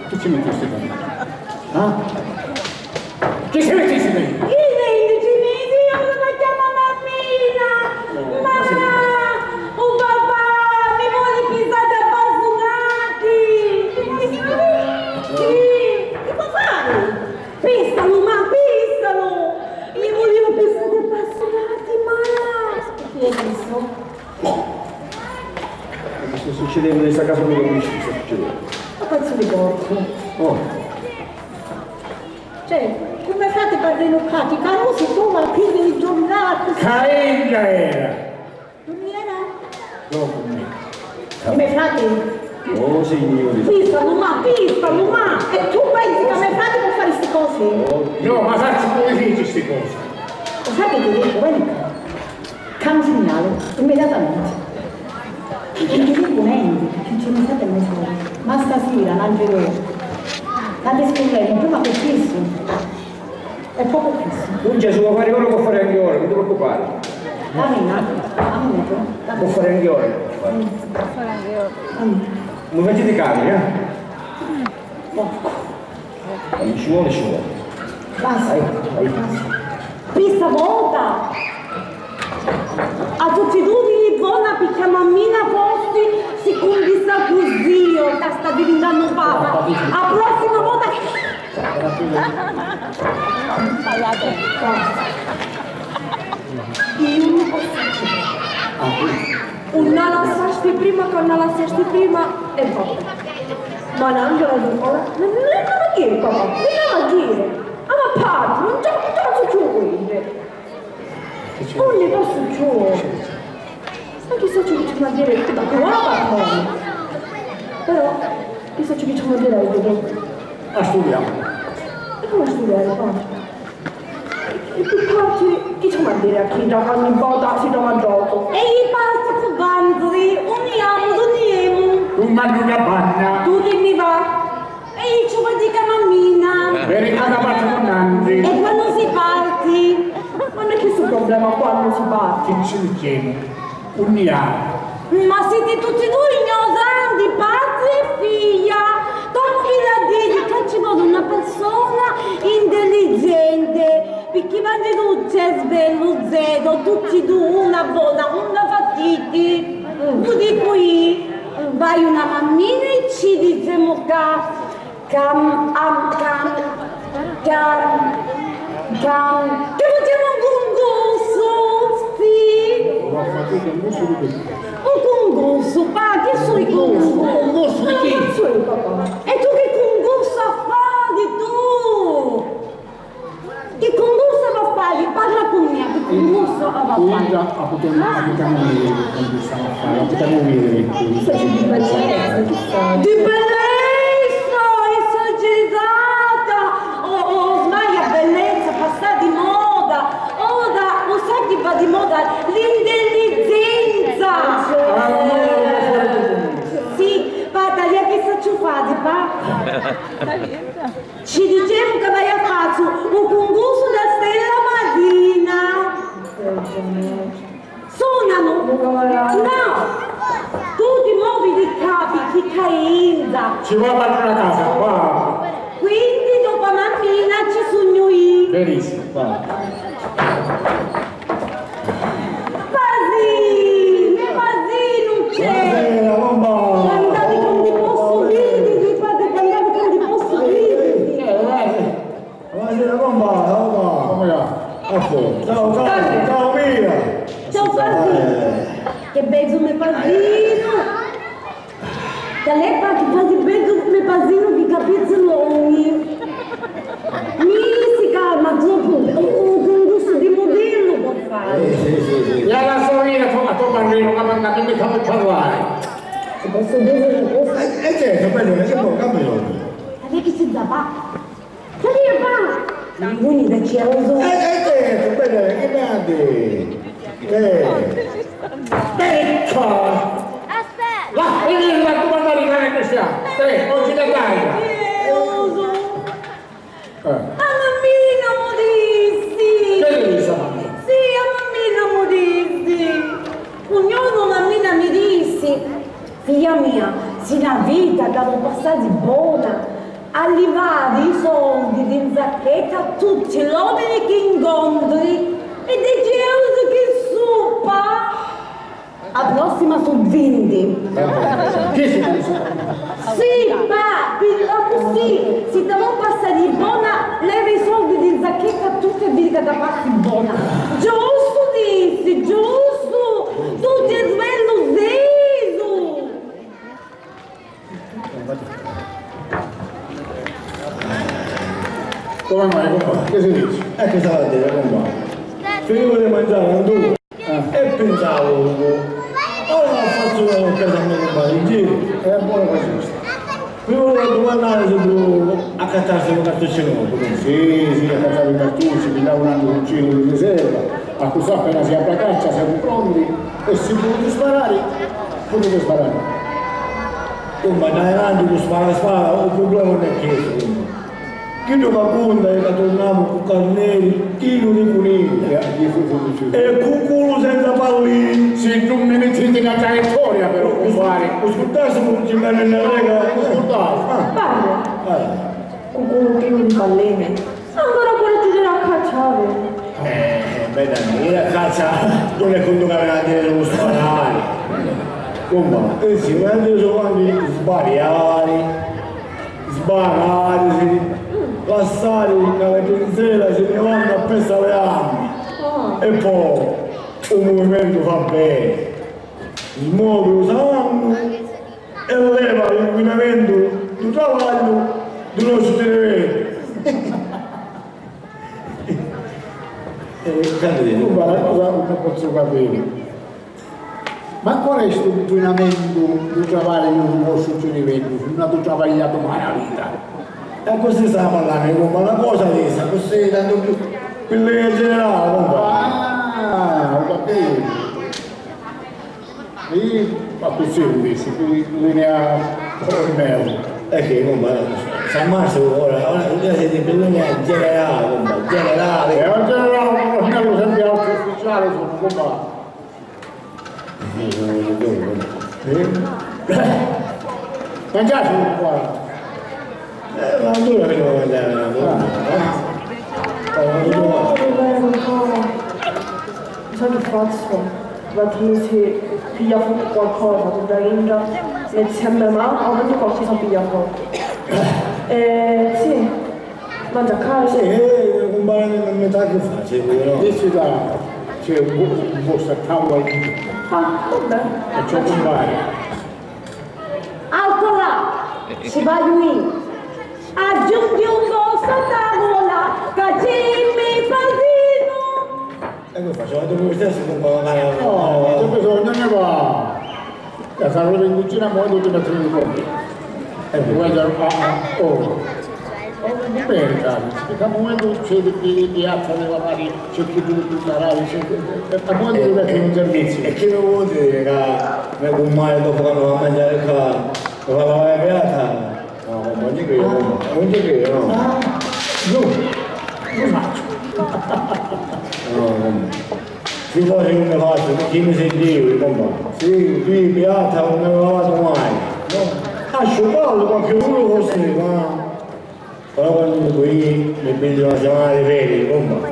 Chi ci metti sti panni? Ah? Chi ci metti sti panni? Chi ci metti? Io non la chiamo mammina! Ma un papà mi vuole pisare a bastonati! Sì! Che può fare? Pissalo, ma pissalo! Io volevo pensare a bastonati, ma... Chi è questo? Sta succedendo in sta casa, non capisci che sta succedendo. Ma pezzo di porco. Oh. Cioè, come fate a parlare qua? Ti carusi tu, ma più di giornale così. Caenga era! Non era? No, con me. I miei frati? Oh, signori. Pistanu, ma, pistanu, ma! E tu pensi che i miei frati può fare sti cose? Oh, no, ma faccio come dici sti cose. Lo sai che ti dico? Vedi qua. Cambia segnale, immediatamente. Non ti dico niente, perché ci mi state mezzo. Ma stasera, l'angelo, la descrivemo prima che questo. È proprio questo. Nun ci si può fare ora, può fare anche ora, non ti preoccupare. Dammi un attimo, dammi un attimo. Può fare anche ora, può fare. Mm. Mm. Mi facete carica, eh? Porco. Eh, ci vuole, ci vuole. Basta. Vai, vai. Basta. Questa volta a tutti e due bona, picchia mammina forti, si cumbissa così, io, che sta diventando papa. A prossima volta. Io non posso. Ah, sì. Unni la lassasti prima, quannu la lassasti prima, e vabbè. Ma nanca la ora, non è una preghiera, papà, non è una preghiera. Ah, ma parti, non c'è, non c'è più quello. Ogni passo giù. Ma chissà ciò che ci va a dire, da qua va bene. Però, chissà ciò che ci va a dire, vedi. A studiare. E come studiare, qua? E pi parti, chi ci va a dire a chi da quannu vota si trova gioco? E i passi fu vanzuri, unni amu, dunni emu. Un mannu una banna. Tu dimmi va. E io ci vado a mammina. Vedi, a da parte con Nanzi. E quando si parti? Ma non è che sto problema quando si parti. Che ci diciamo? Unni amu. Ma siti tutti dui ignoranti, patri e figlia. Tanti la diri ca ci voli una persona intelligente, picchì quannu tu c'è svelu zero, tutti du una bona, una fatiti. Lu dicu io, vai una mammina e ci dicemu ca, cam, am, cam, cam, cam, che facciamo un concorso? Sì. Un concorso, pa, chi soi concorso? Un concorso di chi? Non lo faccio io, papà. E tu che concorso a fare tu? Chi concorso va a fare? Parla con me, chi concorso va a fare? Quella la potremmo, la potremmo vedere che concorso va a fare, la potremmo vedere che concorso va a fare. Di bellezza, esagerata! Oh, oh, ormai la bellezza passa di moda! Ora, lo sai chi va di moda? L'intelligenza! Ah, no, no, no, no, no. Sì, va, talia chi sacciu fari, va. Ci dicemu ca vai a fazzu u cuncursu da Stella Maria! Ci va a fare una casa, va. Quindi dopo a mammina ci sugnu io. Benissimo, va. Pasì, me pasì, non c'è. Buonasera, bomba. Guardate quanti posso vivere, guardate quanti posso vivere. Eh, eh. Buonasera, bomba, bomba. Come va? Ecco, ciao, ciao, ciao, mia. Ciao, Pasì. Che bello me pasino. Talè, pa chi fasi beddu me pasinu di capizzi longhi. Mi si calma troppu, u, u cuncorsu di mudellu può fare. Sì, sì, sì, sì. E alla storia, a tua, a tua parrino, ma, ma, ma, mi fa parlare. Ti posso dire una cosa? Eh, eh, certo, bene, che può, cambiare. Ma che si da fa? Che via fa? Luni da Ciauso. Eh, eh, certo, bene, che grandi. Eh. Ecco! Aspetta! Va, vedi la tua mandarina, eh, questa. Eh, oggi la dai. Ciauso. Eh. A mammina mu dissi. Che dissi a mammina? Sì, a mammina mu dissi. Un giorno mammina mi dissi, Figlia mia, si na vita ca vo passari bona, a livari i soldi di n zacchetta a tutti l'omini chi incontri e diceusi chi suppa! A prossima su vinti. Chi si dici? Sì, pa, pi, accussì, si ti vo passari bona, leva i soldi di n zacchetta a tutti e vidi ca ta passi bona. Giustu dissi, giustu! Tu cervellu sisu! Come mai, compà? Che si dici? E che stava a dire, compà? Finivu di mangiare, non tu? Eh. E pensavo, ora fazzu una sorpresa a me compare in giro. È buono così. Mi vulevo domandare se tu accattassi un cartuccino nuovo. Sì, sì, accattavo i cartucci, mi davo un altro cucino di riserva, accussì appena si apre a caccia siamo pronti e si pudete sparare, pudete sparare. Insomma, da avanti tu spara, spara, il problema non è questo. Chiddu ca cunta è ca turnamu cu carneri chinu di cunigli e cu culu senza pallini. Si tu mi mittiti na traiettoria però, cumpari. U scurdasti cu Ginnari Narega? U scurdasti? Ah. Parla. Cu culu chinu di pallini. Ancora puru ti dira a cacciari. Eh, bella mia, a caccia non è conto che aveva a dire lo sparare. Insomma, eh sì, ma adesso quando sbagliare. Sbararisi, lassari ca la pinzera si nni vannu appressu a li gammi. Ah. E po' u muvimentu fa beni, smovi u sangu e leva l'inquinamentu dû travagghiu dû nostru ciriveddu. Eh, capiti? Comunque, la cosa non posso capire. Ma qual è stu nquinamentu dû travagghiu dû vostru ciriveddu, si nun atu travagliatu mai a vita? E accussì stava parlannu, ma na cosa lisa, accussì tantu pi, pi linea generali, compà. Ah, ho capito. Io, ma accussì lu dissi, pi linea Cornello. E chi, compà, San Marzo ora, ora, ora siete pi linea generali, compà, generali. E ora generale, Cornello sempre altro ufficiale, sono, compà. Eh? Mangiaci qua? Eh, ma allora che non mangiare la donna, eh? No, non lo so. Sai che faccio? Vado a piglia fuori qualcosa, tu dai in già, metti sempre mano, ho detto qualcosa piglia fuori. Eh, sì. Mangia carne? Sì, eh, compare, non mi sa che faccio, no? Dici da, c'è un po', un po' sta tavola lì. Ah, vabbè. E c'è compare. Alto là! Ci va lui! Aggiungi un po' sta tavola, che c'è il mio padrino! E che faccio? Vado pure stesso con la mano. No, c'è bisogno, ne va. La salute in cucina, mo tutti mettono i conti. E poi guarda, ah, ah, oh. Oh, va bene, caro, perché mo tu c'è di, di, di alzare la mano, c'è chi tu, tu sarai, c'è chi, e, e mo tu metti in servizio. E chi mi vuol dire che mi compare dopo quando va a mangiare qua, lo fa lavare la piatta? No, non ci credo, no. Non ci credo, no. Ah, no, non faccio. No, no. Si cose non mi faccio, chi mi sentivi, compà? Sì, qui in piazza non mi lavato mai. No. Ah, Sciupalu qualchidunu così, ma, però quannu mi pigghiu na simana di feri, compa.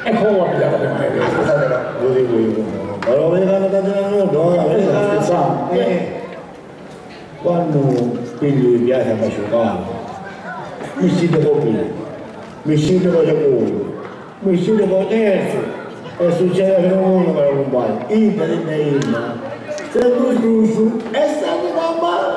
E comu a pigghiari na simana di feri? Scusate, ma lu dicu iu, compa. Però vedi ca nun t'aggi a nuddu, eh, vedi ca, scherzannu, eh. Quannu pigghiu di piazza Masciucalu, mi sciddemu, mi sciddemu, mi sciddemu terzi, e succedi finu a unu, cari cumpari, idda di me idda, sentu scrusciu e sentu campana.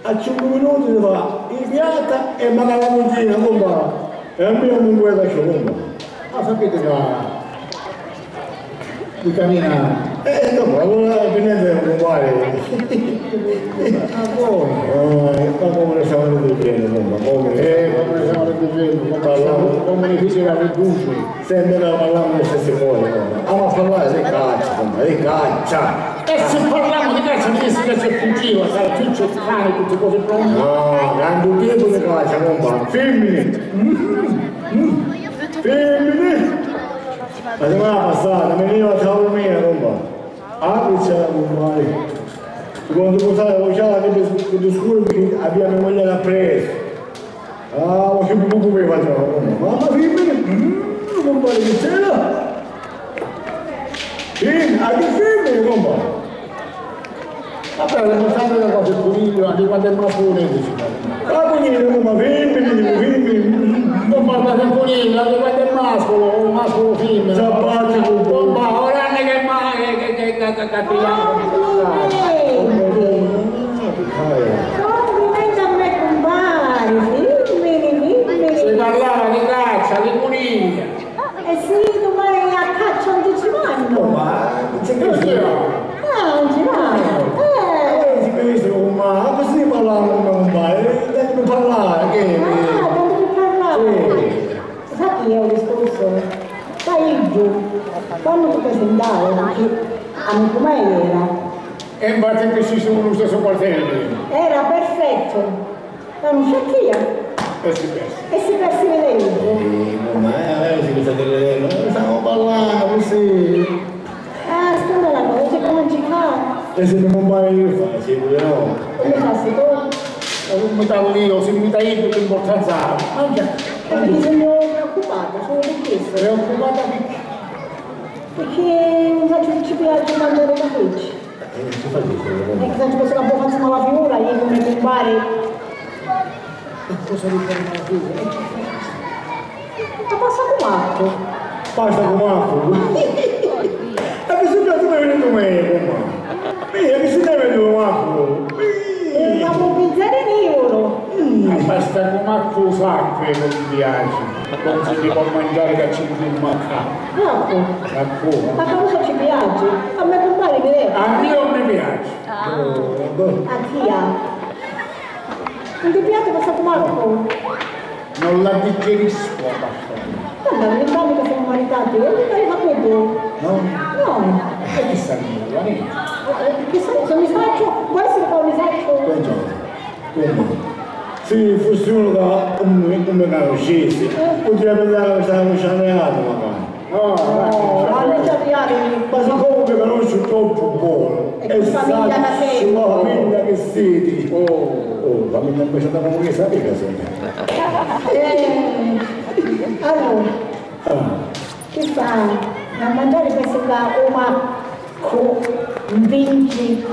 A cincu minuti si fa i piatta e macari la cucina, compa. E a mia mi ncueta cchiù, compa. Ma sapiti ca mi camina. Eh, dopu, allura, pi nenti, cumpari. Ma comu? Eh, ma comu, semu riducennu, compa, comu? Eh, comu, semu riducennu, compa, comu ni fici la riduci? Senti, no, parramu di stessi cosi, no? Amu a parrari di caccia, compa, di caccia. E si parramu di caccia, mi dissi ca c'è fucili, salsicci, cani, tutti cosi pronti. No, tantu tipu di caccia, compa. Fimmini. Mm, mm. Fimmini. La simana passata mi niu a casa mia, compa. Apri, c'era, cumpari. Quannu purtava la cucciara, mi dis-, mi discursi, avia me mugliera appressu. Ah, ma chi bucu mi faceva, compa. Mamma, fimmini, mm, cumpari, chi c'era? Sì, a chi fimmini, compa? Vabbè, le portate le cose, il coniglio, a chi quantu è masculu, dici. Ah, coniglio, compa, fimmini, dicu, fimmini, mm. Compa, ma che coniglio, a chi quantu è masculu, o masculu, fimmina. Sabbaticu, compa, ora ne che ma-, che, che, che, che, che, che, che, Complimenti a me cumpari, fimmini, fimmini. Si parlava di caccia, di cuniglia. E si dumani a caccia non ci vanno? Oh, ma non c'è che sia. Ah, non ci vanno. Eh. Eh, si capisce, ma così parlavano come cumpari, eh, tanto per parlare, che... Ah, tanto per parlare. Sì. Sai chi è un discorso? Sai, io, quando ti presentavi, perché amico mio era. E infatti che si sono lo stesso quartiere. Era perfetto. Ma non c'è chi è? E si persi. E si persi vedendo. Eh, ma, eh, si sta dire, non stiamo parlando così. Ah, scusa la cosa, c'è come giocare. E se non vai io, fa, sì, no. Come fai tu? E non mi dà lì, o se mi dà io, che importanza ha? Mangia. Perché sono preoccupata, sono per questo. Preoccupata di che? Perché non faccio che ci piace mangiare la fece. Eh, non si fa questo, non... Eh, che faccio questo che poi faccio male figura, io come compare. E cosa vi ferma qui? Ma passa cu Marco. Passa cu Marco? E mi sembra tu mi hai detto me, compa. Mia, mi si deve tu, Marco? Eh, ma un pizzere di euro. Mm. Ma basta cu Marco, sangue non mi piace. Non si può mangiare che ci manca. Marco. Marco. Ma cosa ci piace? A me compare mi deve. A me non mi piace. Ah. Oh, boh. A tia. Non ti piace passare con Marco? Non la digerisco la pasta. Guarda, vint'anni che siamo maritati, e non mi fa più. No? No. E chi sa mia, la mia? Eh, eh, chissà, se mi saccio, può essere che mi saccio. Buongiorno. Buongiorno. Sì, fosse uno che non mi, non mi conoscesse, eh, potrebbe dare questa voce a me, magari. No, no, no, no, no, no. Ma siccome vi conosco troppo buono e saccio la famiglia che siete. Oh, oh, famiglia invece da come sapete che siete. Eh, allora, ah, che fa? A mangiare penso che o Marco vinci.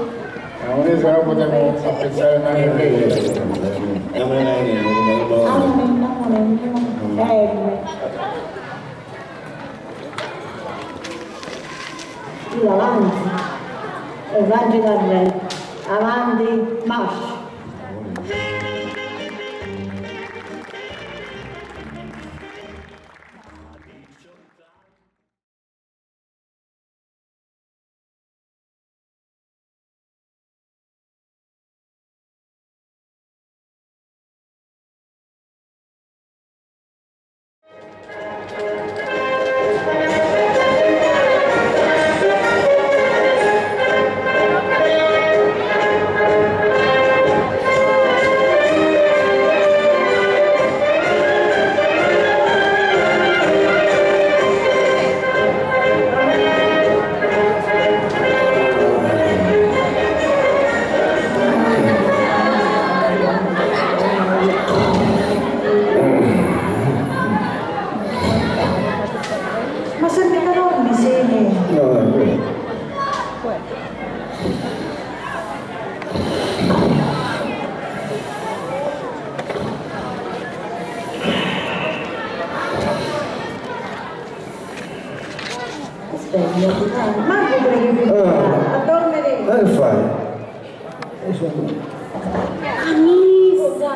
Ma non è che potremmo apprezzare una... Amen, amen, amen. Io avanti, e avanti dal re, avanti, marcia. Svegliati, dai, manco preghiri, ah, a dormiri. Eh, che fai? Eh, insomma. A missa!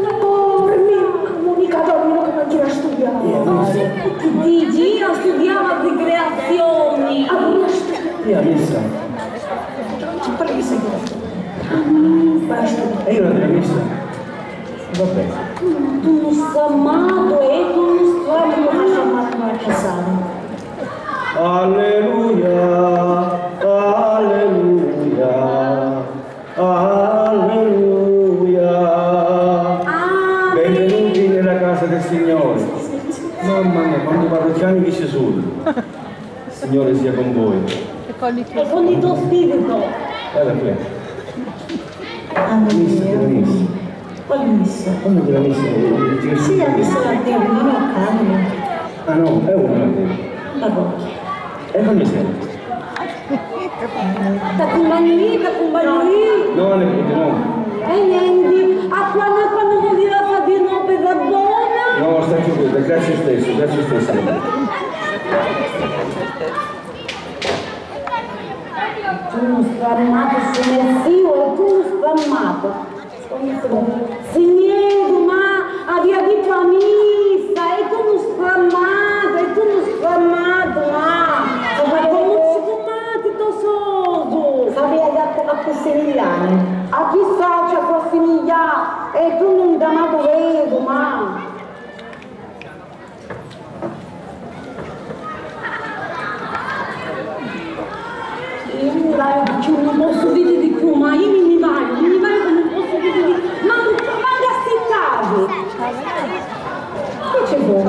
Ma dormi! Monica, dormi, no, che manchi a studiari. Io a missa. Chi dici? Io studiavo a ricreazioni. Ah, non stu- Io a missa. Ci parli che sei. A missa. Vai a studiare. E io non andrei a missa. Vabbè. Tu non sfammato, eh, tu non sfammato, ma sfammato, ma che sai. Alleluia, alleluia, alleluia. Amen. Benvenuti nella casa del Signore. Mamma mia, quanti parrocchiani che ci sono. Signore sia con voi. E con il tuo spirito. Guarda qui. Amen. Missa, che la missa. Quale missa? Quando che la missa? Sì, la missa la devo, non ho calma. Ah no, è una la devo. Parrocchia. E quando siamo? T'accumpagnu io, t'accumpagnu io. No, nipote, no. E niente, a quando, a quando vuol dire la fa di no per la buona? No, sta tranquilla, grazie stesso, grazie stesso. Tu non sfammato, sono zio e tu non sfammato. Signore, ma avia dittu a missa, e tu nu sfammato, e tu nu sfammato, ma, ma comu ci cummati to sosu? Sapia chi a, a cussimigliani. A chi sacciu a cussimiglià, e tu nun t'amatu veru, ma. Io mi vado, non posso dire di più, ma io mi, mi vado, mi vado che non posso dire di più. Ma, ma che aspettavi? Che c'è voi?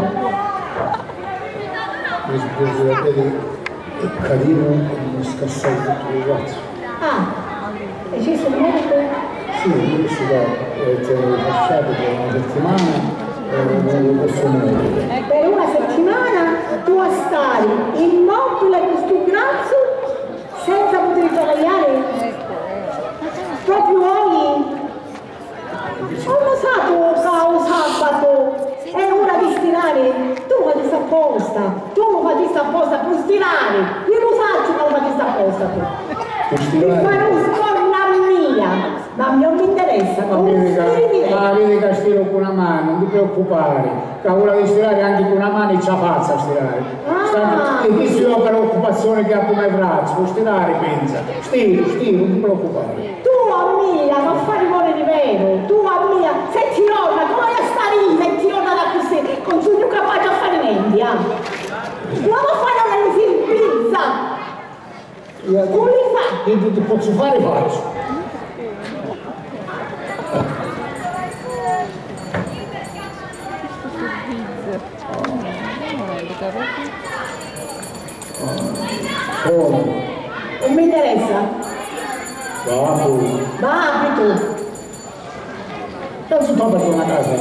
Mi spiace da vedere, è carino, non scassare tutto il razzo. Ah, e ci sono molto? Sì, io sto da, eh, tenere fasciate per una settimana, eh, non lo posso muovere. Per una settimana tu a stari immobile cu stu brazzu senza poter travagliare? Proprio voi? Uomo satu ca u sabatu è ura di stirari, tu lu facisti apposta, tu lu facisti apposta pu stirari, io lu sacciu ca lu facisti apposta tu. Pu stirari? Pi fari un scornu a mia, ma a mia non mi interessa, ma tu vidi ca, stiri. Ma vidi ca stiru cu na manu, non ti preoccupari, ca ura di stirari anche cu na manu ci la fazzu a stirari. Ah. Sta, e chistu è un'occupazione che ha come braccio, pu stirari pensa, stiru, stiru, non ti preoccupari. Tu a mia m'ha fari mori di veru, tu a mia, setti jorna, comu haiu a stari setti jorna d'accussì, non sugnu capaci a fari nenti, ah. Comu haiu a fari ora mi si pizza? Io ti, io ti, ti pozzu fari, facciu. Pronto? Non mi interessa. Va pure. Va, apri tu. Non si trova per una casa.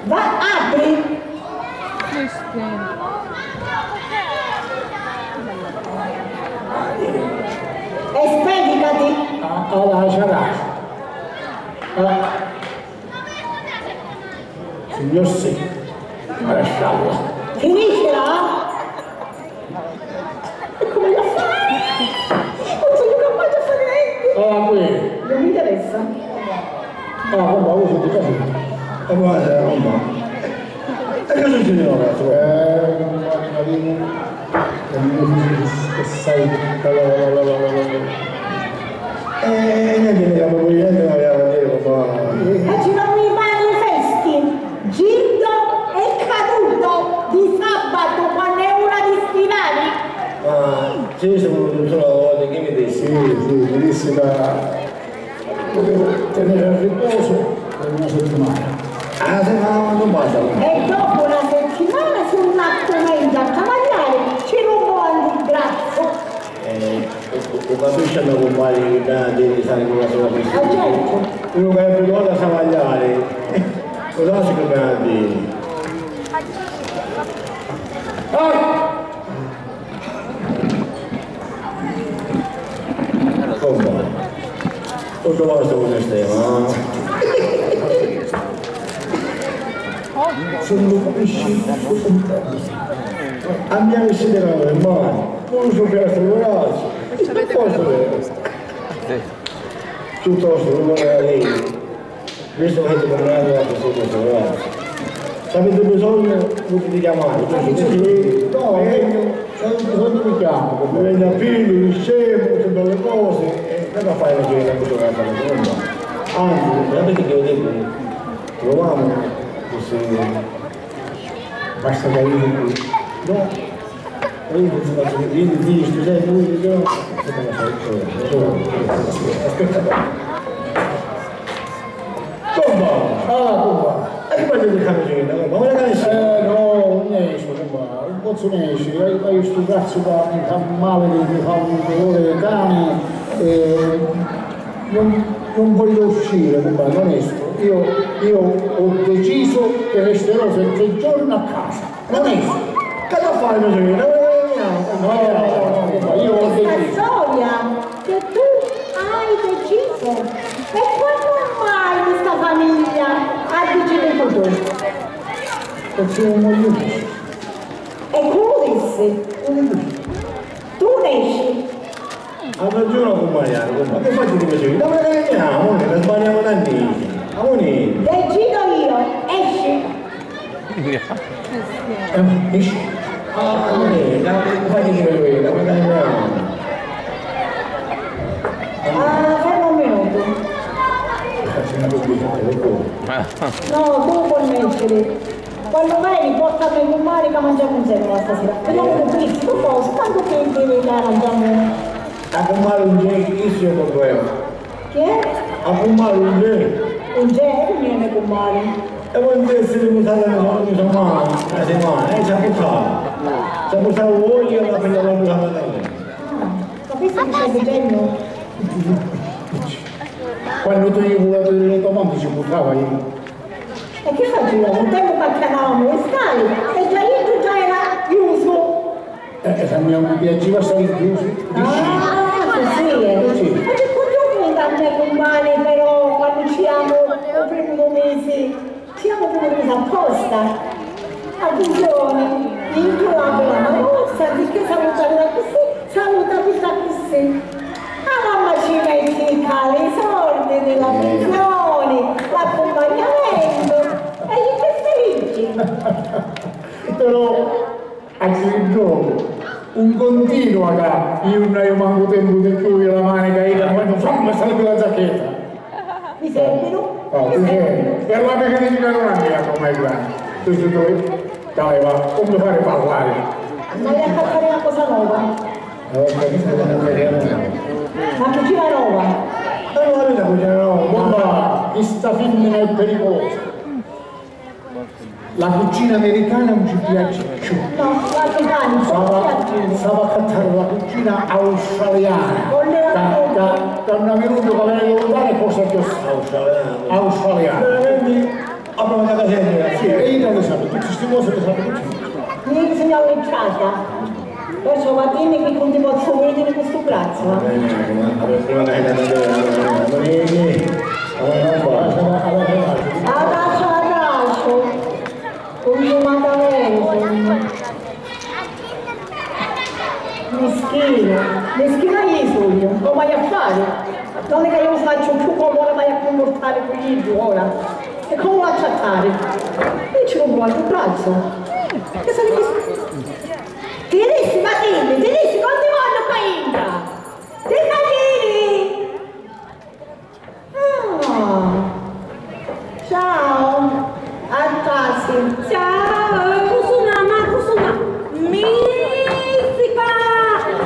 Va, apri. E spedicati. Ah, ah, lascia, lascia. Ah. Signor sì, mashallah. Finiscila! E come la fa? Non sono capace a fare niente! Ah, qui. Non mi interessa. Ah, vabbè, uso di casino. E guarda, non va. E cosa ci vuole, ragazzi? Eh, non va, non va, non va. E niente, non aveva da dire, ma. E ci vanno i manifesti, Gildo è caduto di sabato quando è ora di stirare. Ma ci siamo venuti solo una volta, che mi dici? Sì, sì, mi disse da. Potevo tenere a riposo per una settimana. Ah, sì, ma non basta, no? E dopo una settimana si un atto meglio a travagliare, ci rompo anche il braccio. Eh, u, u, u capisci a me cumpari chi dda devi stari cu la so persona? Eh, certo. Uno che è abituato a travagliare, lo sa che mi ha a dire. Ah! Compa, tutto basta con il tema, eh? Sono conosciuto. Andiamo in Siderale, ma non so che sto ragazzo. Piuttosto che, piuttosto che magari, visto che ti parlavo così questo ragazzo. Se avete bisogno, potete chiamare. Ma chi c'è? No, eh, se avete bisogno vi chiamo. Mi vende a filo, mi scemo, tutte belle cose, e cosa fai la gente a questo caso? Anzi, sapete che io dico? Proviamo, così. Basta che io no, io non si faccio niente, zio, sto sempre lui, io non si fa. Aspetta. Tomba! Ah, tomba! E che fai di camicina? Ma non la capisci? Eh, no, non esco, tomba, non posso nescere. Io, io sto cazzo qua mi fa male, mi fa un dolore di cane. Eh, Non, non voglio uscire, compà, non esco. Io, io ho deciso che resterò sette giorni a casa. Non esco. Che ti fai, Rogerina? No, no, no, no, compà, io ho deciso. Questa storia che tu hai deciso. E quando mai questa famiglia ha deciso tutto? Perché non voglio uscire. E cu lu dissi? Cu lu dissi? Tu nesci. Ha ragiuni a cumpari, ma chi facciu di piaciri? Dammi che andiamo, noi non sbagliamo tanti. Amuni. Decido io, esci. Eh, esci. Ah, amuni, dammi che facciu di piaciri, dammi che andiamo. Ah, ferma un minuto. No, tu puoi nescere. Quannu veni, porta a me cummari ca mangiamu nsèmmula stasira. Vediamo che tu dici, tu cosa, tanto che ti ne mangiamo. A cummari non c'è, chi si problema? Chi è? A cummari non c'è. Non c'è, e come è me cummari? E poi non c'è essere mutata una settimana, una settimana, e ci ha portato. Ci ha portato voi e la prima volta la madonna. Ah, ma questo mi stai dicendo? Quando tu hai volato delle tue mani ci portava io. E chi faciamu? Tempu ca chiamavamu i scali e già iddu già era chiusu. Eh, e fammi un piacere, stare chiusi. Ah, così è. Sì. Ma che coglioni tanti cumpari, però, quando ci siamo il primo mese, ci siamo pure mesi apposta. Attenzione, io la la mossa, perché salutare da così. Saluta tutta accussì. A mamma ci metti i cali, i sordi di la pensioni, l'accumpagnamentu e li felici. Però a gioco un continua ca io non ho manco tempo di chiudere la manica, io quando fammi salire la giacchetta. Mi seguono? Ah, ti seguono. E allora perché ti dico una mia come grande? Tu sei tu? Dai, va, come fare a parlare? Vai a fare una cosa nuova. Ma cucina nova? E allora la cucina nova. Bomba, questa femmina è pericolosa. La cucina americana non ci piace più. No, la cucina non ci piace. Stava, stava a accattare la cucina australiana. Che, che, che una minuta che veniva lontano e forse più australiana. Veramente? Sì, e io le sapevo, tutte queste cose le sapevo tutte. Mi insegnavo in casa, perciò va bene che non ti posso vedere questo braccio, eh. Adagio, adagio, continuatamente. Mischinu, mischinu chi sugnu, comu haiu a fari? Non è che io non faccio più come ora vai a comportare con gli ora. E comu l'haiu a trattari? Io ci rompu l'altru braccio. Che sono così? Ti dissi, ma dimmi, ti dissi, non ti voglio qua intra! Ti immaggini? Ah. Ciao. A trasi. Ciao. Cusuna, ma cusuna. Misica!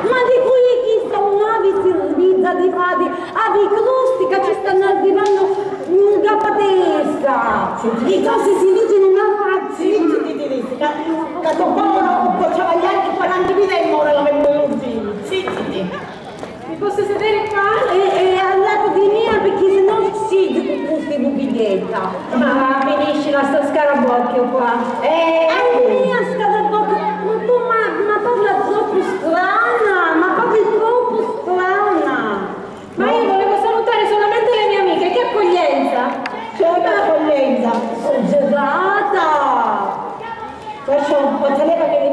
Ma di cui è chista un'avi sirvizza di fati? Avi crustica, ci stanno arrivando un capatesta. I cosi si dicono una fazzina. Zitti, zitti, zitti, ca, ca to povero può travagliare quarantamila euro ora la vengono. Zitti, zitti. Mi posso sedere qua? E, e al lato di mia, perché se no uccidi con questa bottiglietta. Ma finiscila sta scarabocchio qua. Eh, anche mia scarabocchio. Ma tu, ma, ma parla troppo strana, ma parli troppo strana. Ma io volevo salutare solamente le mie amiche, che accoglienza! C'è un'accoglienza! Sono gelata! Perciò, ma teneva che mi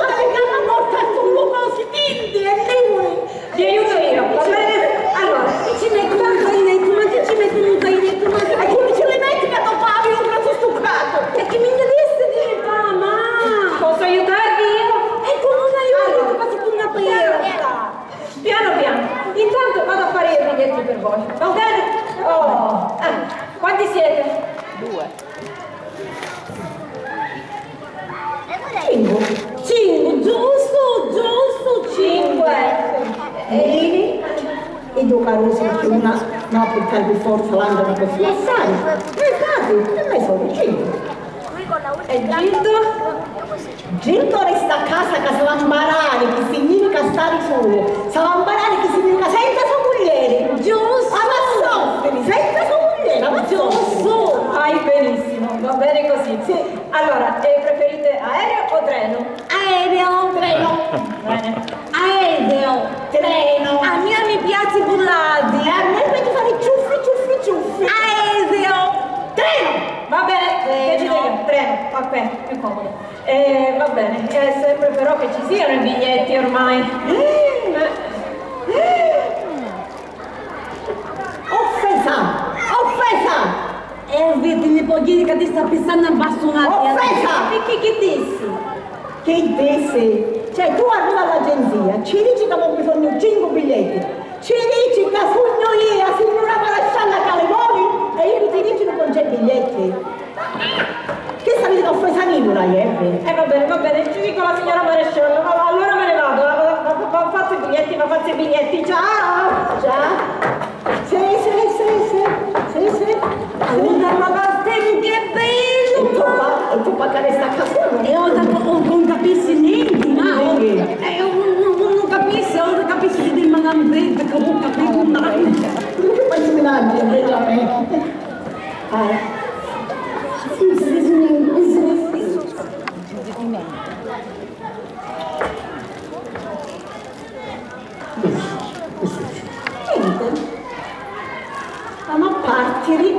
Ai, la morta, sono cosi tinti e liuri. Vi aiuto io, va bene? Allora, chi ci metto un zainetto? Ma chi ci metto un zainetto? Ma chi... E come ci li metti che toccavi un pezzo stuccato? E chi mi interessa di mamma? Posso aiutarvi io? E come un aiuto? Allora, che faccio una pianta? Piano piano, intanto vado a fare i biglietti per voi, va bene? Oh, ah, quanti siete? Due. Cincu. Cincu, giustu, giustu, cinque. E Lini? I due carusi, una no a purtari pi forza l'andanu a così assai. E fati, e me sono cincu. E Gildo? Gildo resta a casa ca s'ava amparari chi significa stari sulu, s'ava amparari chi significa senza so muglieri. Giustu. Ava a soffriri senza so muglieri, ava a soffriri. Giustu. Fai benissimo, va bene così. Sì. Allora, eh, preferite aereo o treno? Aereo. Treno. Bene. Aereo. Treno. A mia mi piaci vulari. E a me mi piaci fari ciuffi, ciuffi, ciuffi. Aereo. Treno. Va bene, treno. Decido io. Treno, va bene, più comodo. Eh, va bene, è sempre però che ci siano i biglietti ormai. Eh. Eh. Offesa! Offesa! E vidi, mi pò diri ca ti sta pissannu a bastunati. Offesa! Picchì chi dissi? Chi dissi? Cioè, tu arrivi all'agenzia, ci dici ca avu bisognu cincu biglietti, ci dici ca sugnu io, a signura marescialla ca li voli, e iddu ti dicinu ca non c'è biglietti. Chi sapiti ca offesa nivula, ieri? E va bene, va bene, ci dico alla signora maresciallo, allora me ne vado, va, va, va, va, fazzu i biglietti, va, fazzu i biglietti, ciao! Ciao! Sì, sì, sì, sì, sì, sì. Allora, ma va, che bello! E tu pa-, e tu pagare sta casa? E ora non, non capisci niente, ma... Niente. Eh, non, non, non capisci, ora capisci che ti manca un pezzo, che non capisci mai. Come che pensi che mangi, veramente? Niente. Stiamo a partiri.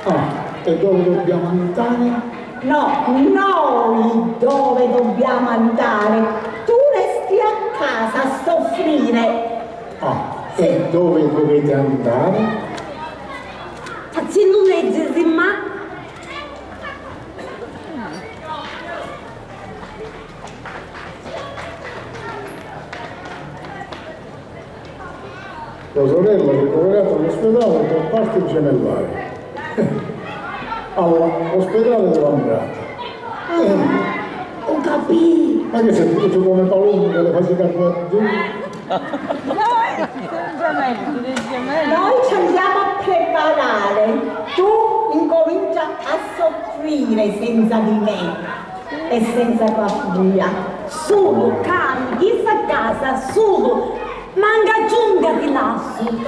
Ah, e dove dobbiamo andare? No, noi dove dobbiamo andare? Tu resti a casa a soffrire. Ah, e dove dovete andare? Facendo legge, ma... Tua sorella è ricoverata all'ospedale per parti gemellari. All'ospedale dell'Ambrata. Ah, ho capito. Ma che sei tutto come Palumbo che le fa girare giù? Noi ci andiamo a preparare. Tu incomincia Viviri senza di me e senza tua figlia. Sulu, cari, chissa casa, sulu, manca ciunca ti lassu.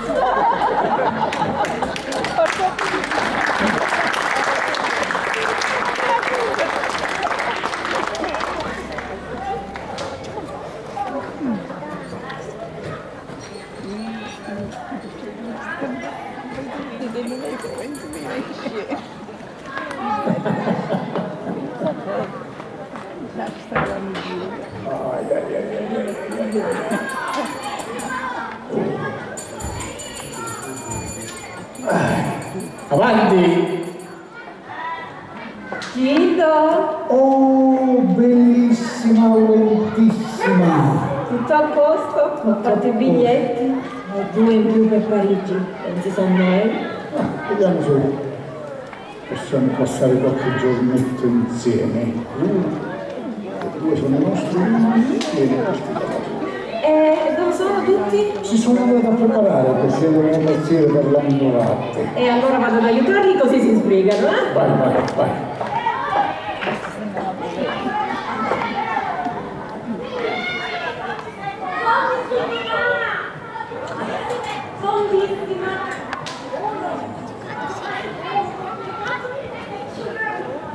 Avanti! Gildo! Oh, bellissima, lentissima! Tutto a posto? Ho fatto i biglietti. Ho due in più per Parigi, non si sa mai. Ah, vediamo se possiamo passare qualche giornetto insieme. Uh, e due sono i nostri, uno è mio, e uno è questo. E dove sono tutti? Si sono andati a preparare perché devono partire per l'Amorato. E allora vado ad aiutarli così si sbrigano, eh? Vai, vai, vai.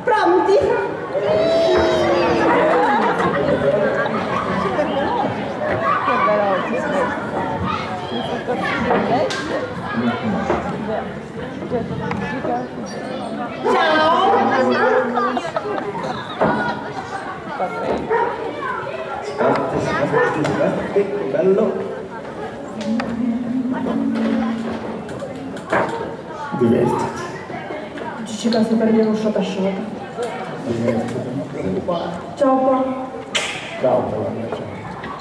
Pronti? Ciao! Sbatti, sbatti, sbatti, bello. Divertiti. Ci si casa per mia uno sciata sciata. Divertiti, non preoccupare. Ciao, pa. Ciao, pa.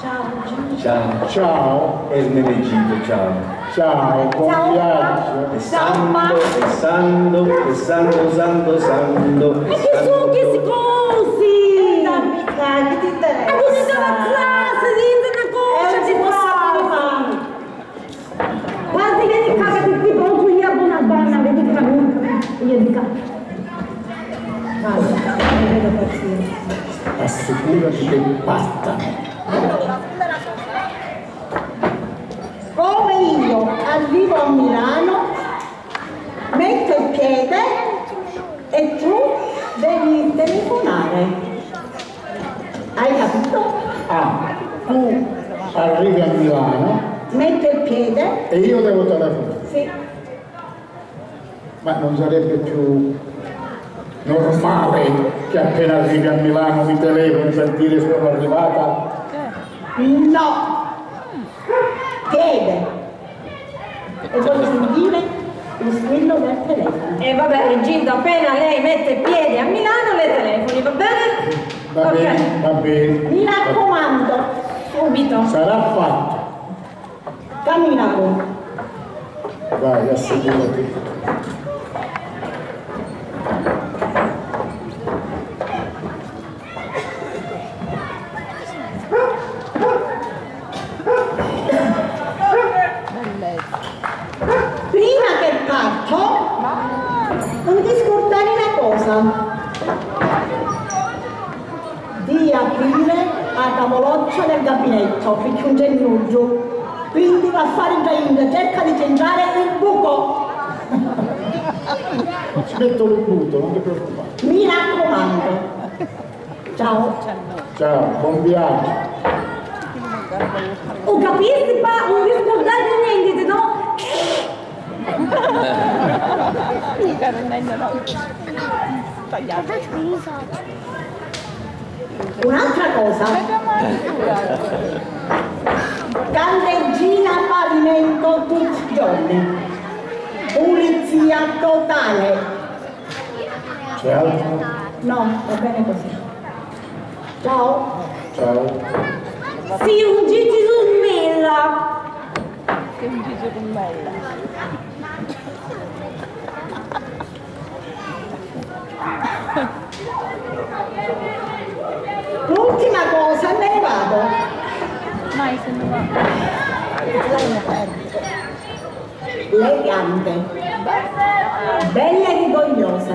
Ciao, ciao. Ciao. Ciao. Ermenegildo, ciao. Ciao, buon viaggio. Ciao, pa. Ciao, pa. Santo, santo, santo, santo. Ma chi sono questi cosi? Dammi qua, che ti interessa? Ma ti stai ammazzando, dite una cosa, ti parla. Guardi, vedi qua, vedi qui, pronto, io a buona banna, vedi qua, io di qua. Guarda, non vedo pazienza. Assicurati che partano. Come io arrivo a Milano, metto il piede e tu devi telefonare. Hai capito? Ah, tu arrivi a Milano. Metto il piede. E io devo telefonare. Sì. Ma non sarebbe più normale che appena arrivi a Milano mi telefoni per dire sono arrivata? No. Piede. E voglio sentire il suono del telefono. E vabbè, Gildo, appena lei mette piede a Milano, le telefoni, va bene? Va bene, va bene. Mi raccomando. Subito. Sarà fatto. Cammina, po. Vai, assicurati. Prima che parto, non ti scordare una cosa. Di aprire a tavolozza del gabinetto, picchì non c'è nulla. Quindi va a fare in giainga, cerca di centrare il buco. Ci metto l'imbuto, non ti preoccupare. Mi raccomando. Ciao. Ciao, buon viaggio. Ho capito, pa, non vi scordate niente, se no. Un'altra cosa, candeggina a pavimento tutti i giorni, pulizia totale. C'è altro? No, va bene così. Ciao. Ciao. Si ungiti summella. Si ungiti summella. L'ultima cosa e me ne vado. Mai se ne va. Elegante. Bella e rigogliosa.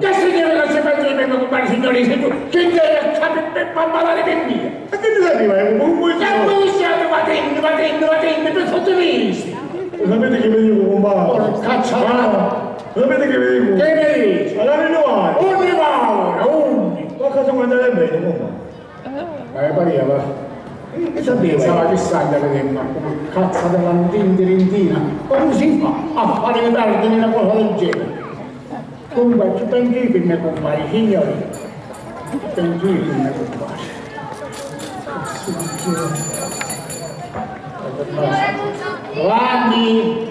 Che signori non si pensa di me, compare signori, se tu, che devi a capi per ammalare per mia. E che ne sapeva io? Comunque, e voi siete vatenni, vatenni, vatenni, per sotto visti. Ah, sapete che vi dico? Che mi dici? Allora noi vai. Unni va ora? Unni? Ma cosa vuoi andare bene, come? Eh, paria, va. Che sapeva? Pensava che saglia vedemmo, come cazzo della tintirintina. Come si fa a fare perdere una cosa del genere? Comunque, ci pensi tu, mio compare, signori? Ci pensi tu, mio compare? Avanti!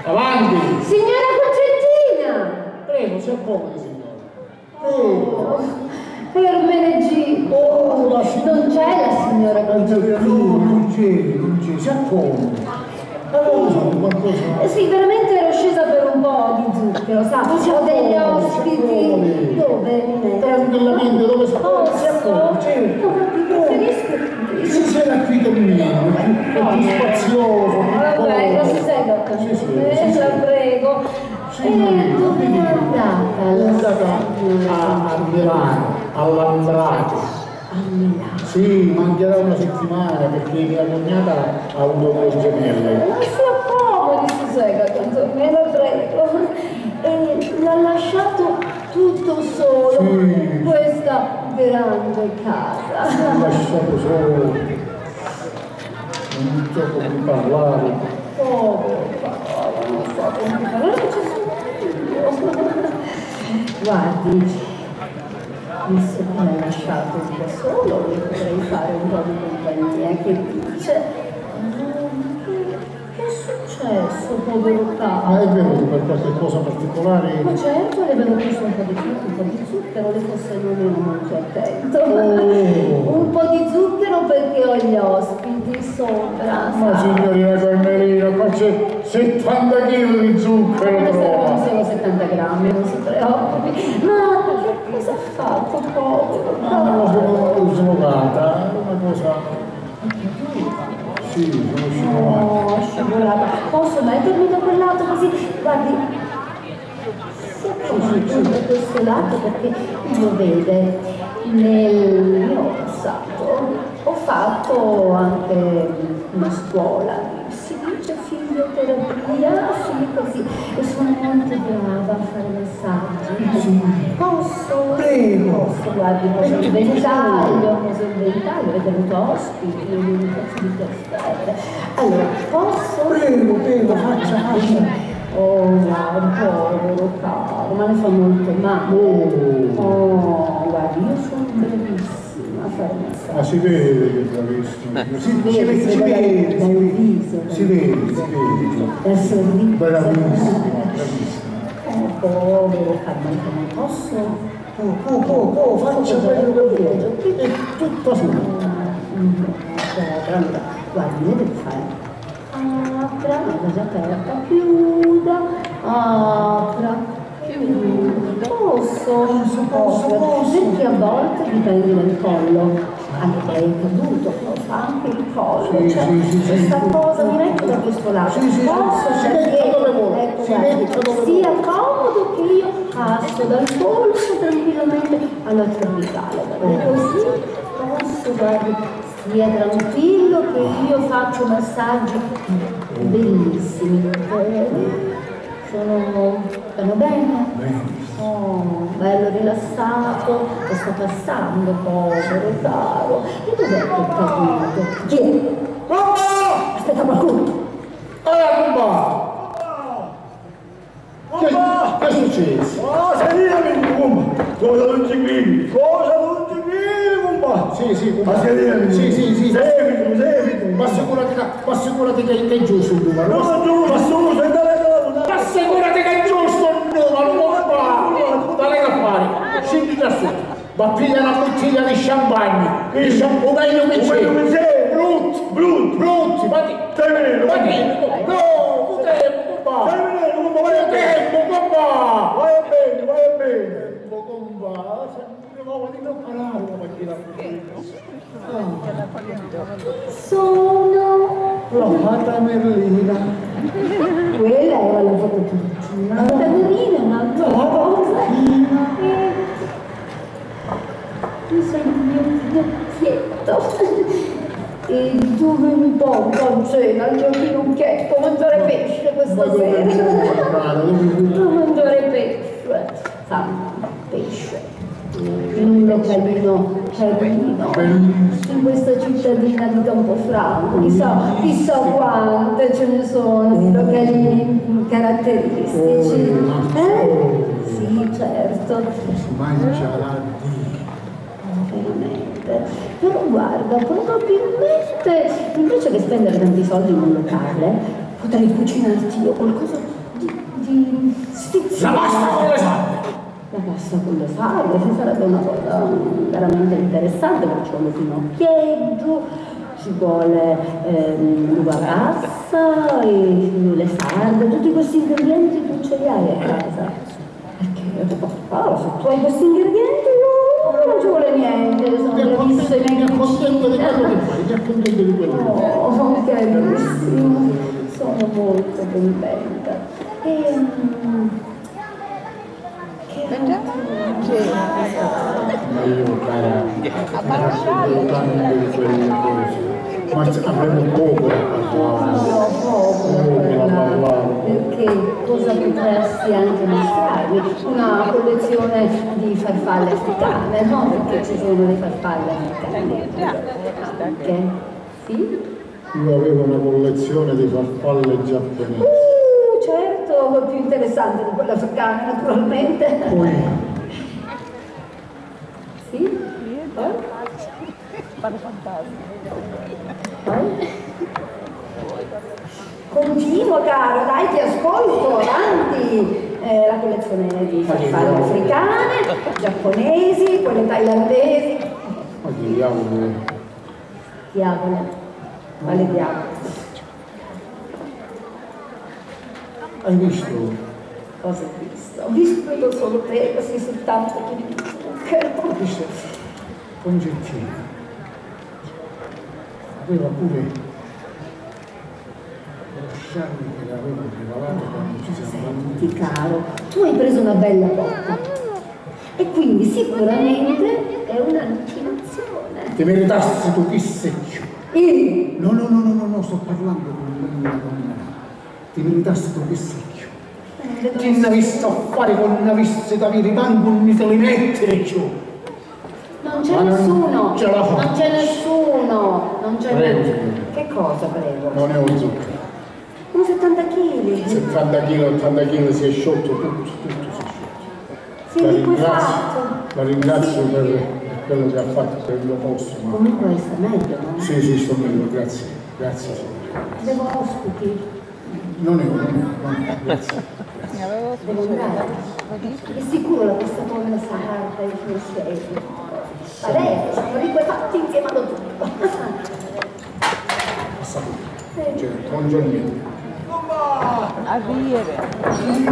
Avanti! Signora Concentina! Prego, si accomodi, signora. Prego. Oh, Ermenegildo. Oh, ma si- Non c'è la signora Concentina? No, non c'è, non c'è. Si accomodi. Allora, qualcosa. Eh, sì, veramente ero scesa per un po' di zucchero, sa? Ho degli ospiti. Dove? Tranquillamente, dove sta? Oh, certo. No, ma preferisco. Se sei qui con me, è più, è più spazioso, più... Vabbè, non si sega. Sì, sì, sì, sì. La prego. Sì, eh, dove è andata la signora? È andata a, a Milano, all'Andrade. A Milano. Sì, mancherà una settimana perché mia cognata ha avuto due gemelle. Non si accomodi, si sega, tanto me la prego. E l'ha lasciato tutto solo in questa grande casa. Sì. L'ha lasciato solo. Non so come parlare. Povero, povero, non so come parlare, non ci sono io. Guardi, visto che l'ha lasciato un po' solo, le potrei fare un po' di compagnia, che dice? Ah, che, che è successo, povero caro? Ma è venuto per qualche cosa particolare? Ma certo, le avevo chiesto un po' di zucchero, un po' di zucchero, le forse non ero molto attento. Oh. Un po' di zucchero perché ho gli ospiti sopra, sa? Ma signorina Carmelina, qua c'è settanta chili di zucchero, trova. Queste sono solo settanta grammi, non si preoccupi. Ma cosa ha fatto, povero? Ma me la sono slogata, è una cosa... Sì, sono scivolato. Oh, scivolata. Posso mettermi da quel lato così? Guardi, si accomodi da questo lato perché, come vede, nel mio passato ho fatto anche una scuola, si dice fisioterapia, sì, così, e sono molto brava a fare massaggi. Sì. Posso? Prego. Posso, guardi, cosa il ventaglio, cosa il ventaglio, avete avuto ospiti, io mi faccio di testa. Allora, posso? Prego, prego, faccia, faccia. Oh, guarda, povero caro, ma le fa molto male. Oh. Oh, guarda, io sono bravissima a fare massaggi. Ma si vede che è bravissima. Si, si vede, si vede, si vede, si vede. Dal viso, si vede, si vede. Dal sorriso. Bravissima, bravissima. Oh, povero caro, ma le fa molto. Posso? Oh, oh, oh, oh, faccia quello che vuole. È tutta sua. Mm, mm, guarda, guarda, io devo fare. Apra, la cosa aperta, chiuda, apra, chiuda. Posso? Posso, posso, posso. Perché a volte dipende dal collo. Anche lei è caduto, cosa? Anche il collo. Sì, cioè, sì, sì, sì. Questa cosa, mi metto da questo lato. Sì, sì, sì. Posso cadere? Si metta dove vuole. Ecco, guardi, si metta dove vuole. Sia comodo che io passo dal polso tranquillamente alla cervicale. Guardi, così posso, guardi, stia tranquillo che io faccio massaggi bellissimi. Sono, stanno bene? Benissimo. Oh, bello rilassato, lo sta passando, povero caro. E dov'è che è caduto? Chi è? Mamma! Aspetta, qualcuno! Eh, mamma! Che, che è successo? Ah, sei io, mamma! Cosa non ci credi? Cosa non ci credi, mamma? Sì, sì, compà. Ma sei io, mamma? Sì, sì, sì. Sei io, sei io. Ma assicurati che, ma assicurati che, che è giusto il numero. No, giusto, giusto, dai, dai, dai. Ma assicurati che è giusto il numero, compà. Dai, che fare? Scendi da sotto. Va piglia na buttiglia di champagne. Di champ-, u megliu che c'è. U megliu che c'è. Brut. Brut. Brutti, ma ti. Tenelo. Ma ti. No, putemu, compà. Tenelo, compà, vai a bene. Putemu, compà. Vai a bene, vai a bene. Compà, sempre vado a comprare una macchina. Sono la fata Merlina. Quella era la fata Merlina. La fata Merlina è un'altra cosa. Eh, tu sei il mio vecchietto. E dove mi porta a cena il mio Pinocchietto? A mangiare pesce questa sera. A mangiare pesce. Sa, pesce. In un localino carino. In questa cittadina di Campofranco. Chissà, chissà quante ce ne sono di localini caratteristici. Eh? Sì, certo. Mangiarà di Veramente. Però guarda, probabilmente, invece che spendere tanti soldi in un locale, potrei cucinarti io qualcosa di, di sfizioso. La pasta con le sarde! La pasta con le sarde, sì, sarebbe una cosa veramente interessante, perché ci vuole pinocchieggio, ci vuole ehm, l'uva passa, e le sarde, tutti questi ingredienti tu ce li hai a casa. Perché io dico, "Oh, se tu hai questi ingredienti, io non ci vuole niente, io sono bravissima in cucina." Mi accontento di quello che fai, mi accontento di quello che fai. Oh, carissimo, sono molto contenta. Ehm, che altro? Ma io, cara, mi racconto tanto di quelle cose. Ma avremo poco da parlare. No, poco da parlare. Perché cosa potresti anche mostrarmi? Una collezione di farfalle africane, no? Perché ci sono le farfalle africane. Anche? Sì? Io avevo una collezione di farfalle giapponesi. Uh, certo, più interessante di quella africana, naturalmente. Poi Sì? Poi? Poi? Continua, caro, dai, ti ascolto, avanti. Eh, la collezione di farfalle africane, giapponesi, quelle thailandesi. Ma che diavolo? Diavolo. Quale diavolo? Hai visto? Cosa hai visto? Ho visto solo te, così soltanto che mi dico, che... Hai visto? Congettina aveva pure lo sciame che le avevo regalato quando ci siamo... Senti, caro, tu hai preso una bella botta. E quindi sicuramente è un'allucinazione. Ti meritassi tu chissà chiù. Io? No, no, no, no, no, no, sto parlando con la mia donna. Ti meritassi tu chissà chiù. Eh, chi n'avissi a fari, con n'avissi da aviri, mancu un nitili mettiri chiù. Non c'è nessuno, non c'è nessuno, non c'è... Prego, signore. Che cosa, prego? Non è un zucchero. Sono settanta chili. Settanta chili, ottanta chili, si è sciolto tutto, tutto si è sciolto. Sì, la ringrazio, la ringrazio per, per quello che ha fatto per il mio posto, ma... Comunque sta meglio, no? Sì, sì, sto meglio, grazie, grazie, signore. Devo ospiti? Non è, non è, non è, grazie, grazie. Devo andare. È sicuro la pasta povera sarà dai francesi? Vabbè, sono ricco e fatto insieme allo zucchero. Passa pure. Cioè, buongiorno. Arrivederci.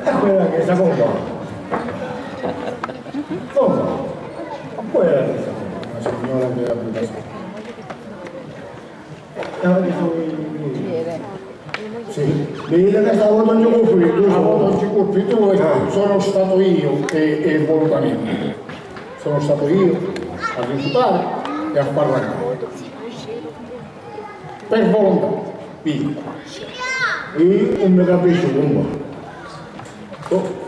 E quella che sta con qua. Insomma, ma poi era questa una signora che ha avuto... Sì. Vedi che stavolta non ci colpi tu. Stavolta non ci colpi tu, eh, sono stato io e, e volutamente. Sono stato io a rifiutare e a far ragionare. Per volontà, dico. Io non mi capisco come. Oh.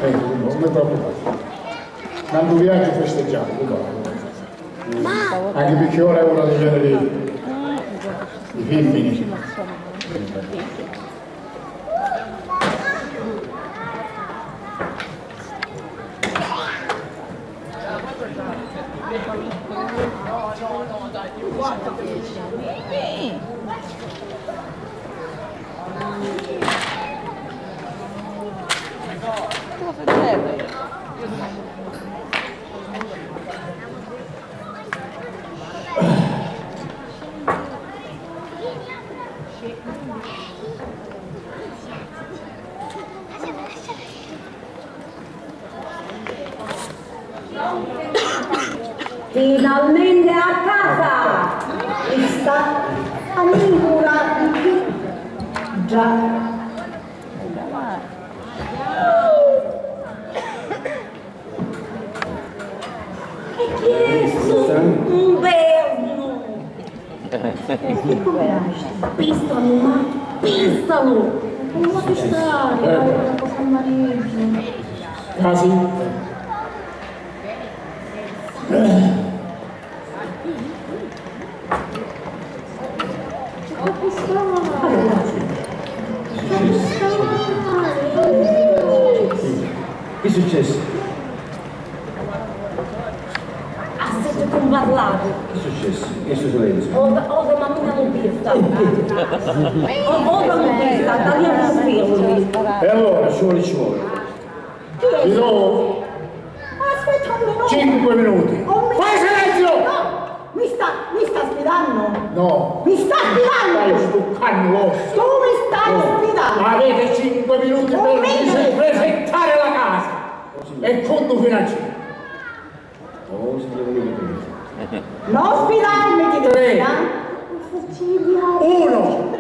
Eh, non mi preoccupate. Tanto viaggio festeggiamo, anche perché ora è ora di vedere i femmini. Finalmente a casa! E sta ancora di più. Già. Chistu, un vernu! Pìstalu, ma pìstalu! Non lo pistare, cosa amareggio. Ah, sì? Chi successi? Assetti cum parlatu. Chi successi? Chi stu silenziu? Ora, ora mammina mu pista. Ora mu pista, taliamo fermi. E allora, ci vuole, ci vuole. Di nuovo? Aspetta un minuto. Cinque minuti. Un minuto. Fai silenzio! No, mi sta, mi sta sfidando? No. Mi sta sfidando? Stai stuccando l'osso. Tu mi stai sfidando. Avete cinque minuti per presentare la casa. E conto fino a cinque. Non sfidarmi, ti dico. Tre. Uno.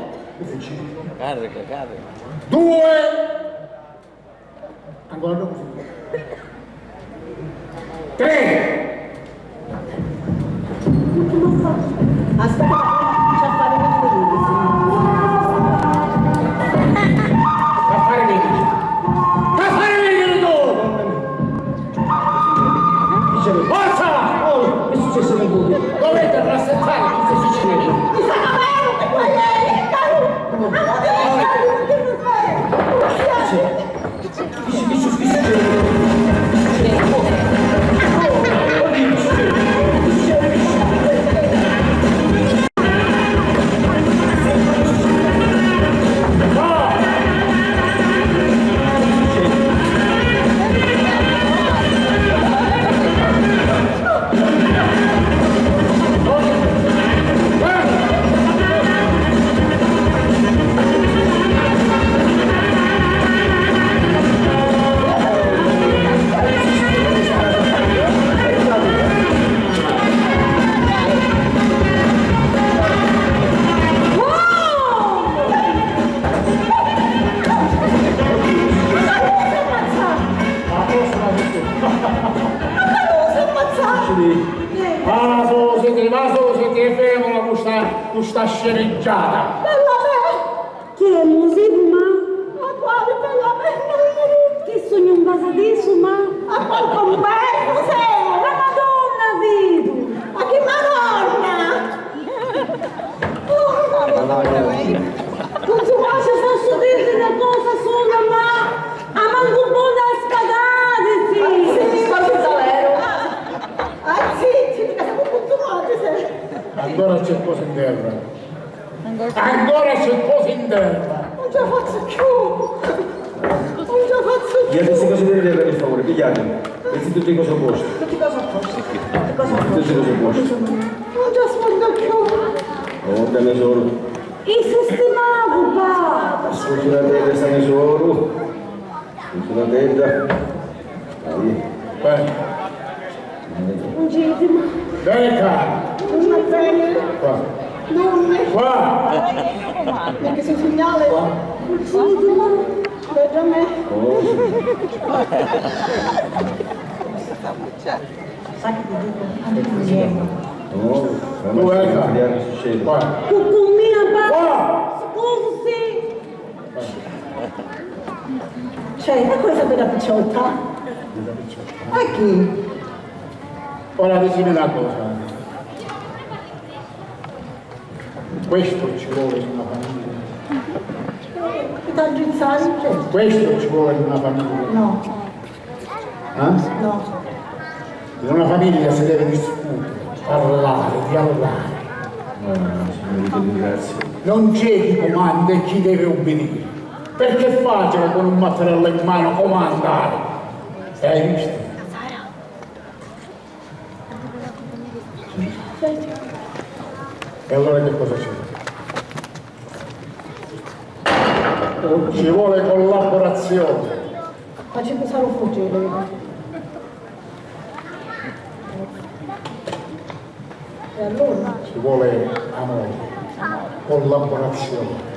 Carica, carica. Due. Ancora dopu si. Tre! Aspetta, c'ha fare vedere. C'ha fare vedere. C'ha fare vedere tu! Dicevi, forza! Oh, che è successo nel buio? Dovete rassettare, che sta succedendo? Mi sa davvero che quella è... Ah, so, senti, ma so, senti, e fermola cu sta, cu sta sceneggiata. Bella me! Chi è, musicu, ma? Ma quali bella me? Chi sugnu, un pasatisu, ma? Ma qual conversu sei? La Madonna, vidu! Ma chi Madonna? Cunzumaci, posso dirti una cosa sola, ma a mancu bona a spagarisi! Ah, sì, sì, davvero? Ah, sì, sì, ti capiamo, cunzumaci, sì. Ancora c'è cosa in terra. Ancora c'è cosa in terra. Non ce la faccio più. Non ce la faccio più. Pigliate sti cosi di terra, per favore, pigliate. Metti tutti cose a posto. Tutti cose a posto. Tutti cose a posto. Tutti cose a posto. Non ci ascolto più. Oh, che ne so. E sistemavu, pa! Scultura te, che ne so. Scultura te. Dai. Vai. Non ci siamo. Venga. Non va bene. Qua. Non mi... Qua. Perché si segnale. Qua. Non ci siamo. Vedo me. Oh. Sa chi ti dico? Andate insieme. Oh, ma... Dove è? Che succede? Qua. Cu, cu mia, pa-... Qua. Scusi. Cioè, e questa è quella picciotta? Quella picciotta. E chi? Ora dicimi una cosa. Questo ci vuole in una famiglia. Eh, ti addrizzare, certo. Questo ci vuole in una famiglia. No. Eh? No. In una famiglia si deve discutere, parlare, dialogare. Eh, signori, vi ringrazio. Non c'è chi comanda e chi deve obbedire. Perché è facile con un mattarello in mano comandare. E hai visto? E allora che cosa c'è? Ci vuole collaborazione. Ma ci sarà un fucile. E allora? Ci vuole amore, collaborazione.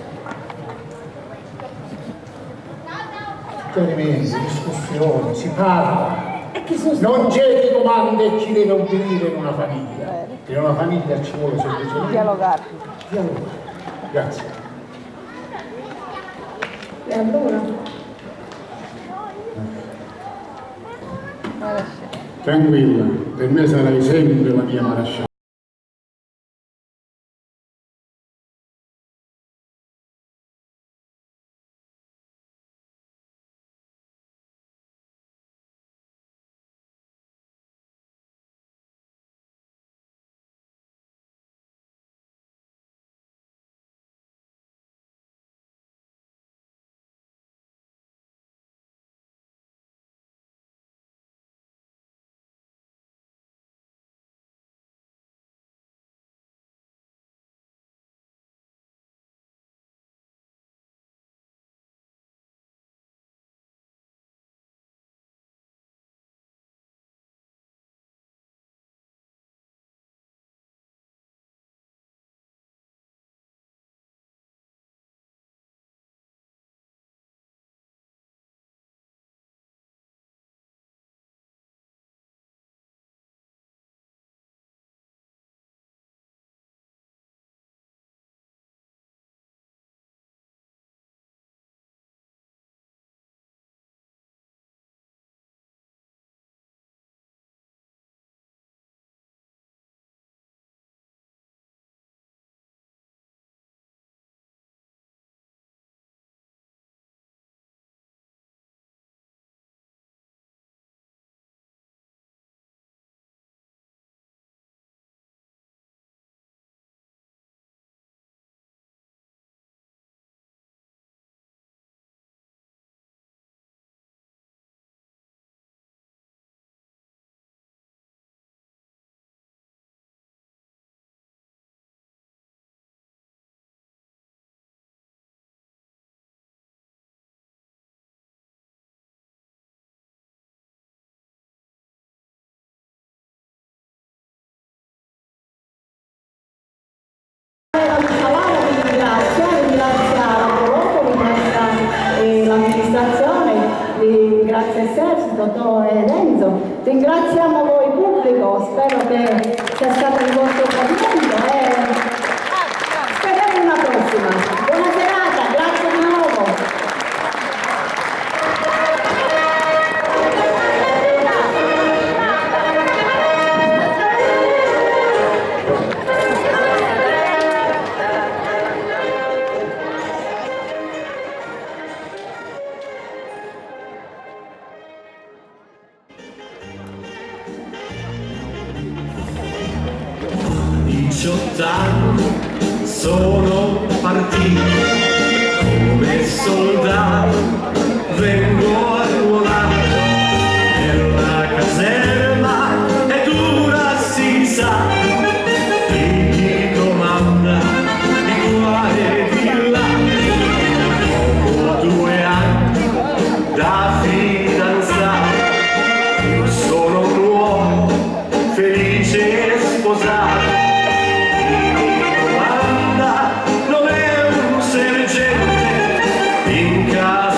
Chiarimenti, discussioni, si parla. E Non c'è chi comanda e chi deve obbedire in una famiglia. In una famiglia ci vuole semplicemente dialogare. Grazie. E allora? Tranquilla, per me sarai sempre la mia maresciallo. Salamo vi ringrazia, ringrazia la Pro Loco, ringrazia, eh, l'amministrazione, ringrazia Sergio, Totò e Renzo, ringraziamo voi pubblico, spero che sia stato un vostro tradimento e speriamo una prossima. Buona serata, grazie di nuovo. Diciott'anni sono partito come soldato, vengo arruolato nella caserma, è dura, si sa, chi ti comanda di qua e di là. Dopo due anni da fidanzata, sono un uomo felice e sposato. Chi mi comanda non è un sergente in casa.